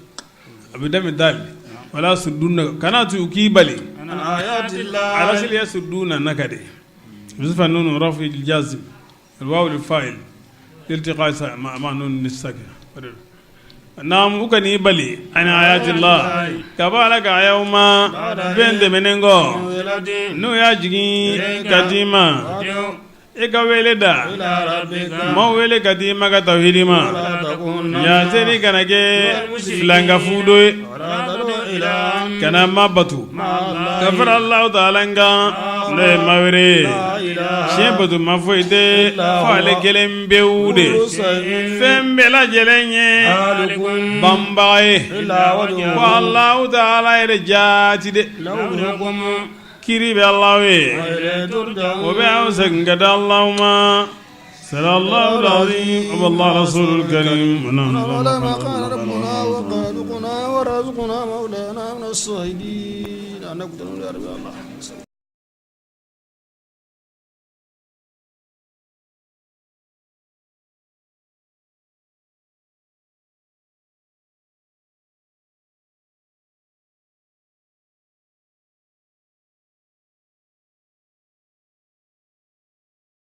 a bidami dali wala yasuddunaka kana to u k'i bali alasili yasuddunanaka de yusufa nunu rafi jazim alwawu lilfa'il iltiqa ma nun sakina naamu u kan'i bali an ayatillah ka bɔ ala ka ayaw ma fɛn tɛmɛnen kɔ n'u y'a jigin ka d'i ma e ka wele da maaw wele ka d'i ma ka tawhidi ma yaaseni kana kɛ filankafu dɔ ye kana ma batu ka fara Alahu taala kan n'o ye maa wɛrɛ ye tiɲɛ bato ma foyi tɛ fo ale kelen pewu de fɛn bɛɛ lajɛlen ye banbaga ye ko Alahu taala yɛrɛ jaati de kiri bɛ Alahu ye o bɛ aw segin ka da Alahu ma صدق العظيم والله رسول الكريم ورزقنا مولانا من الصاهدين أن نقدر يا رب الله.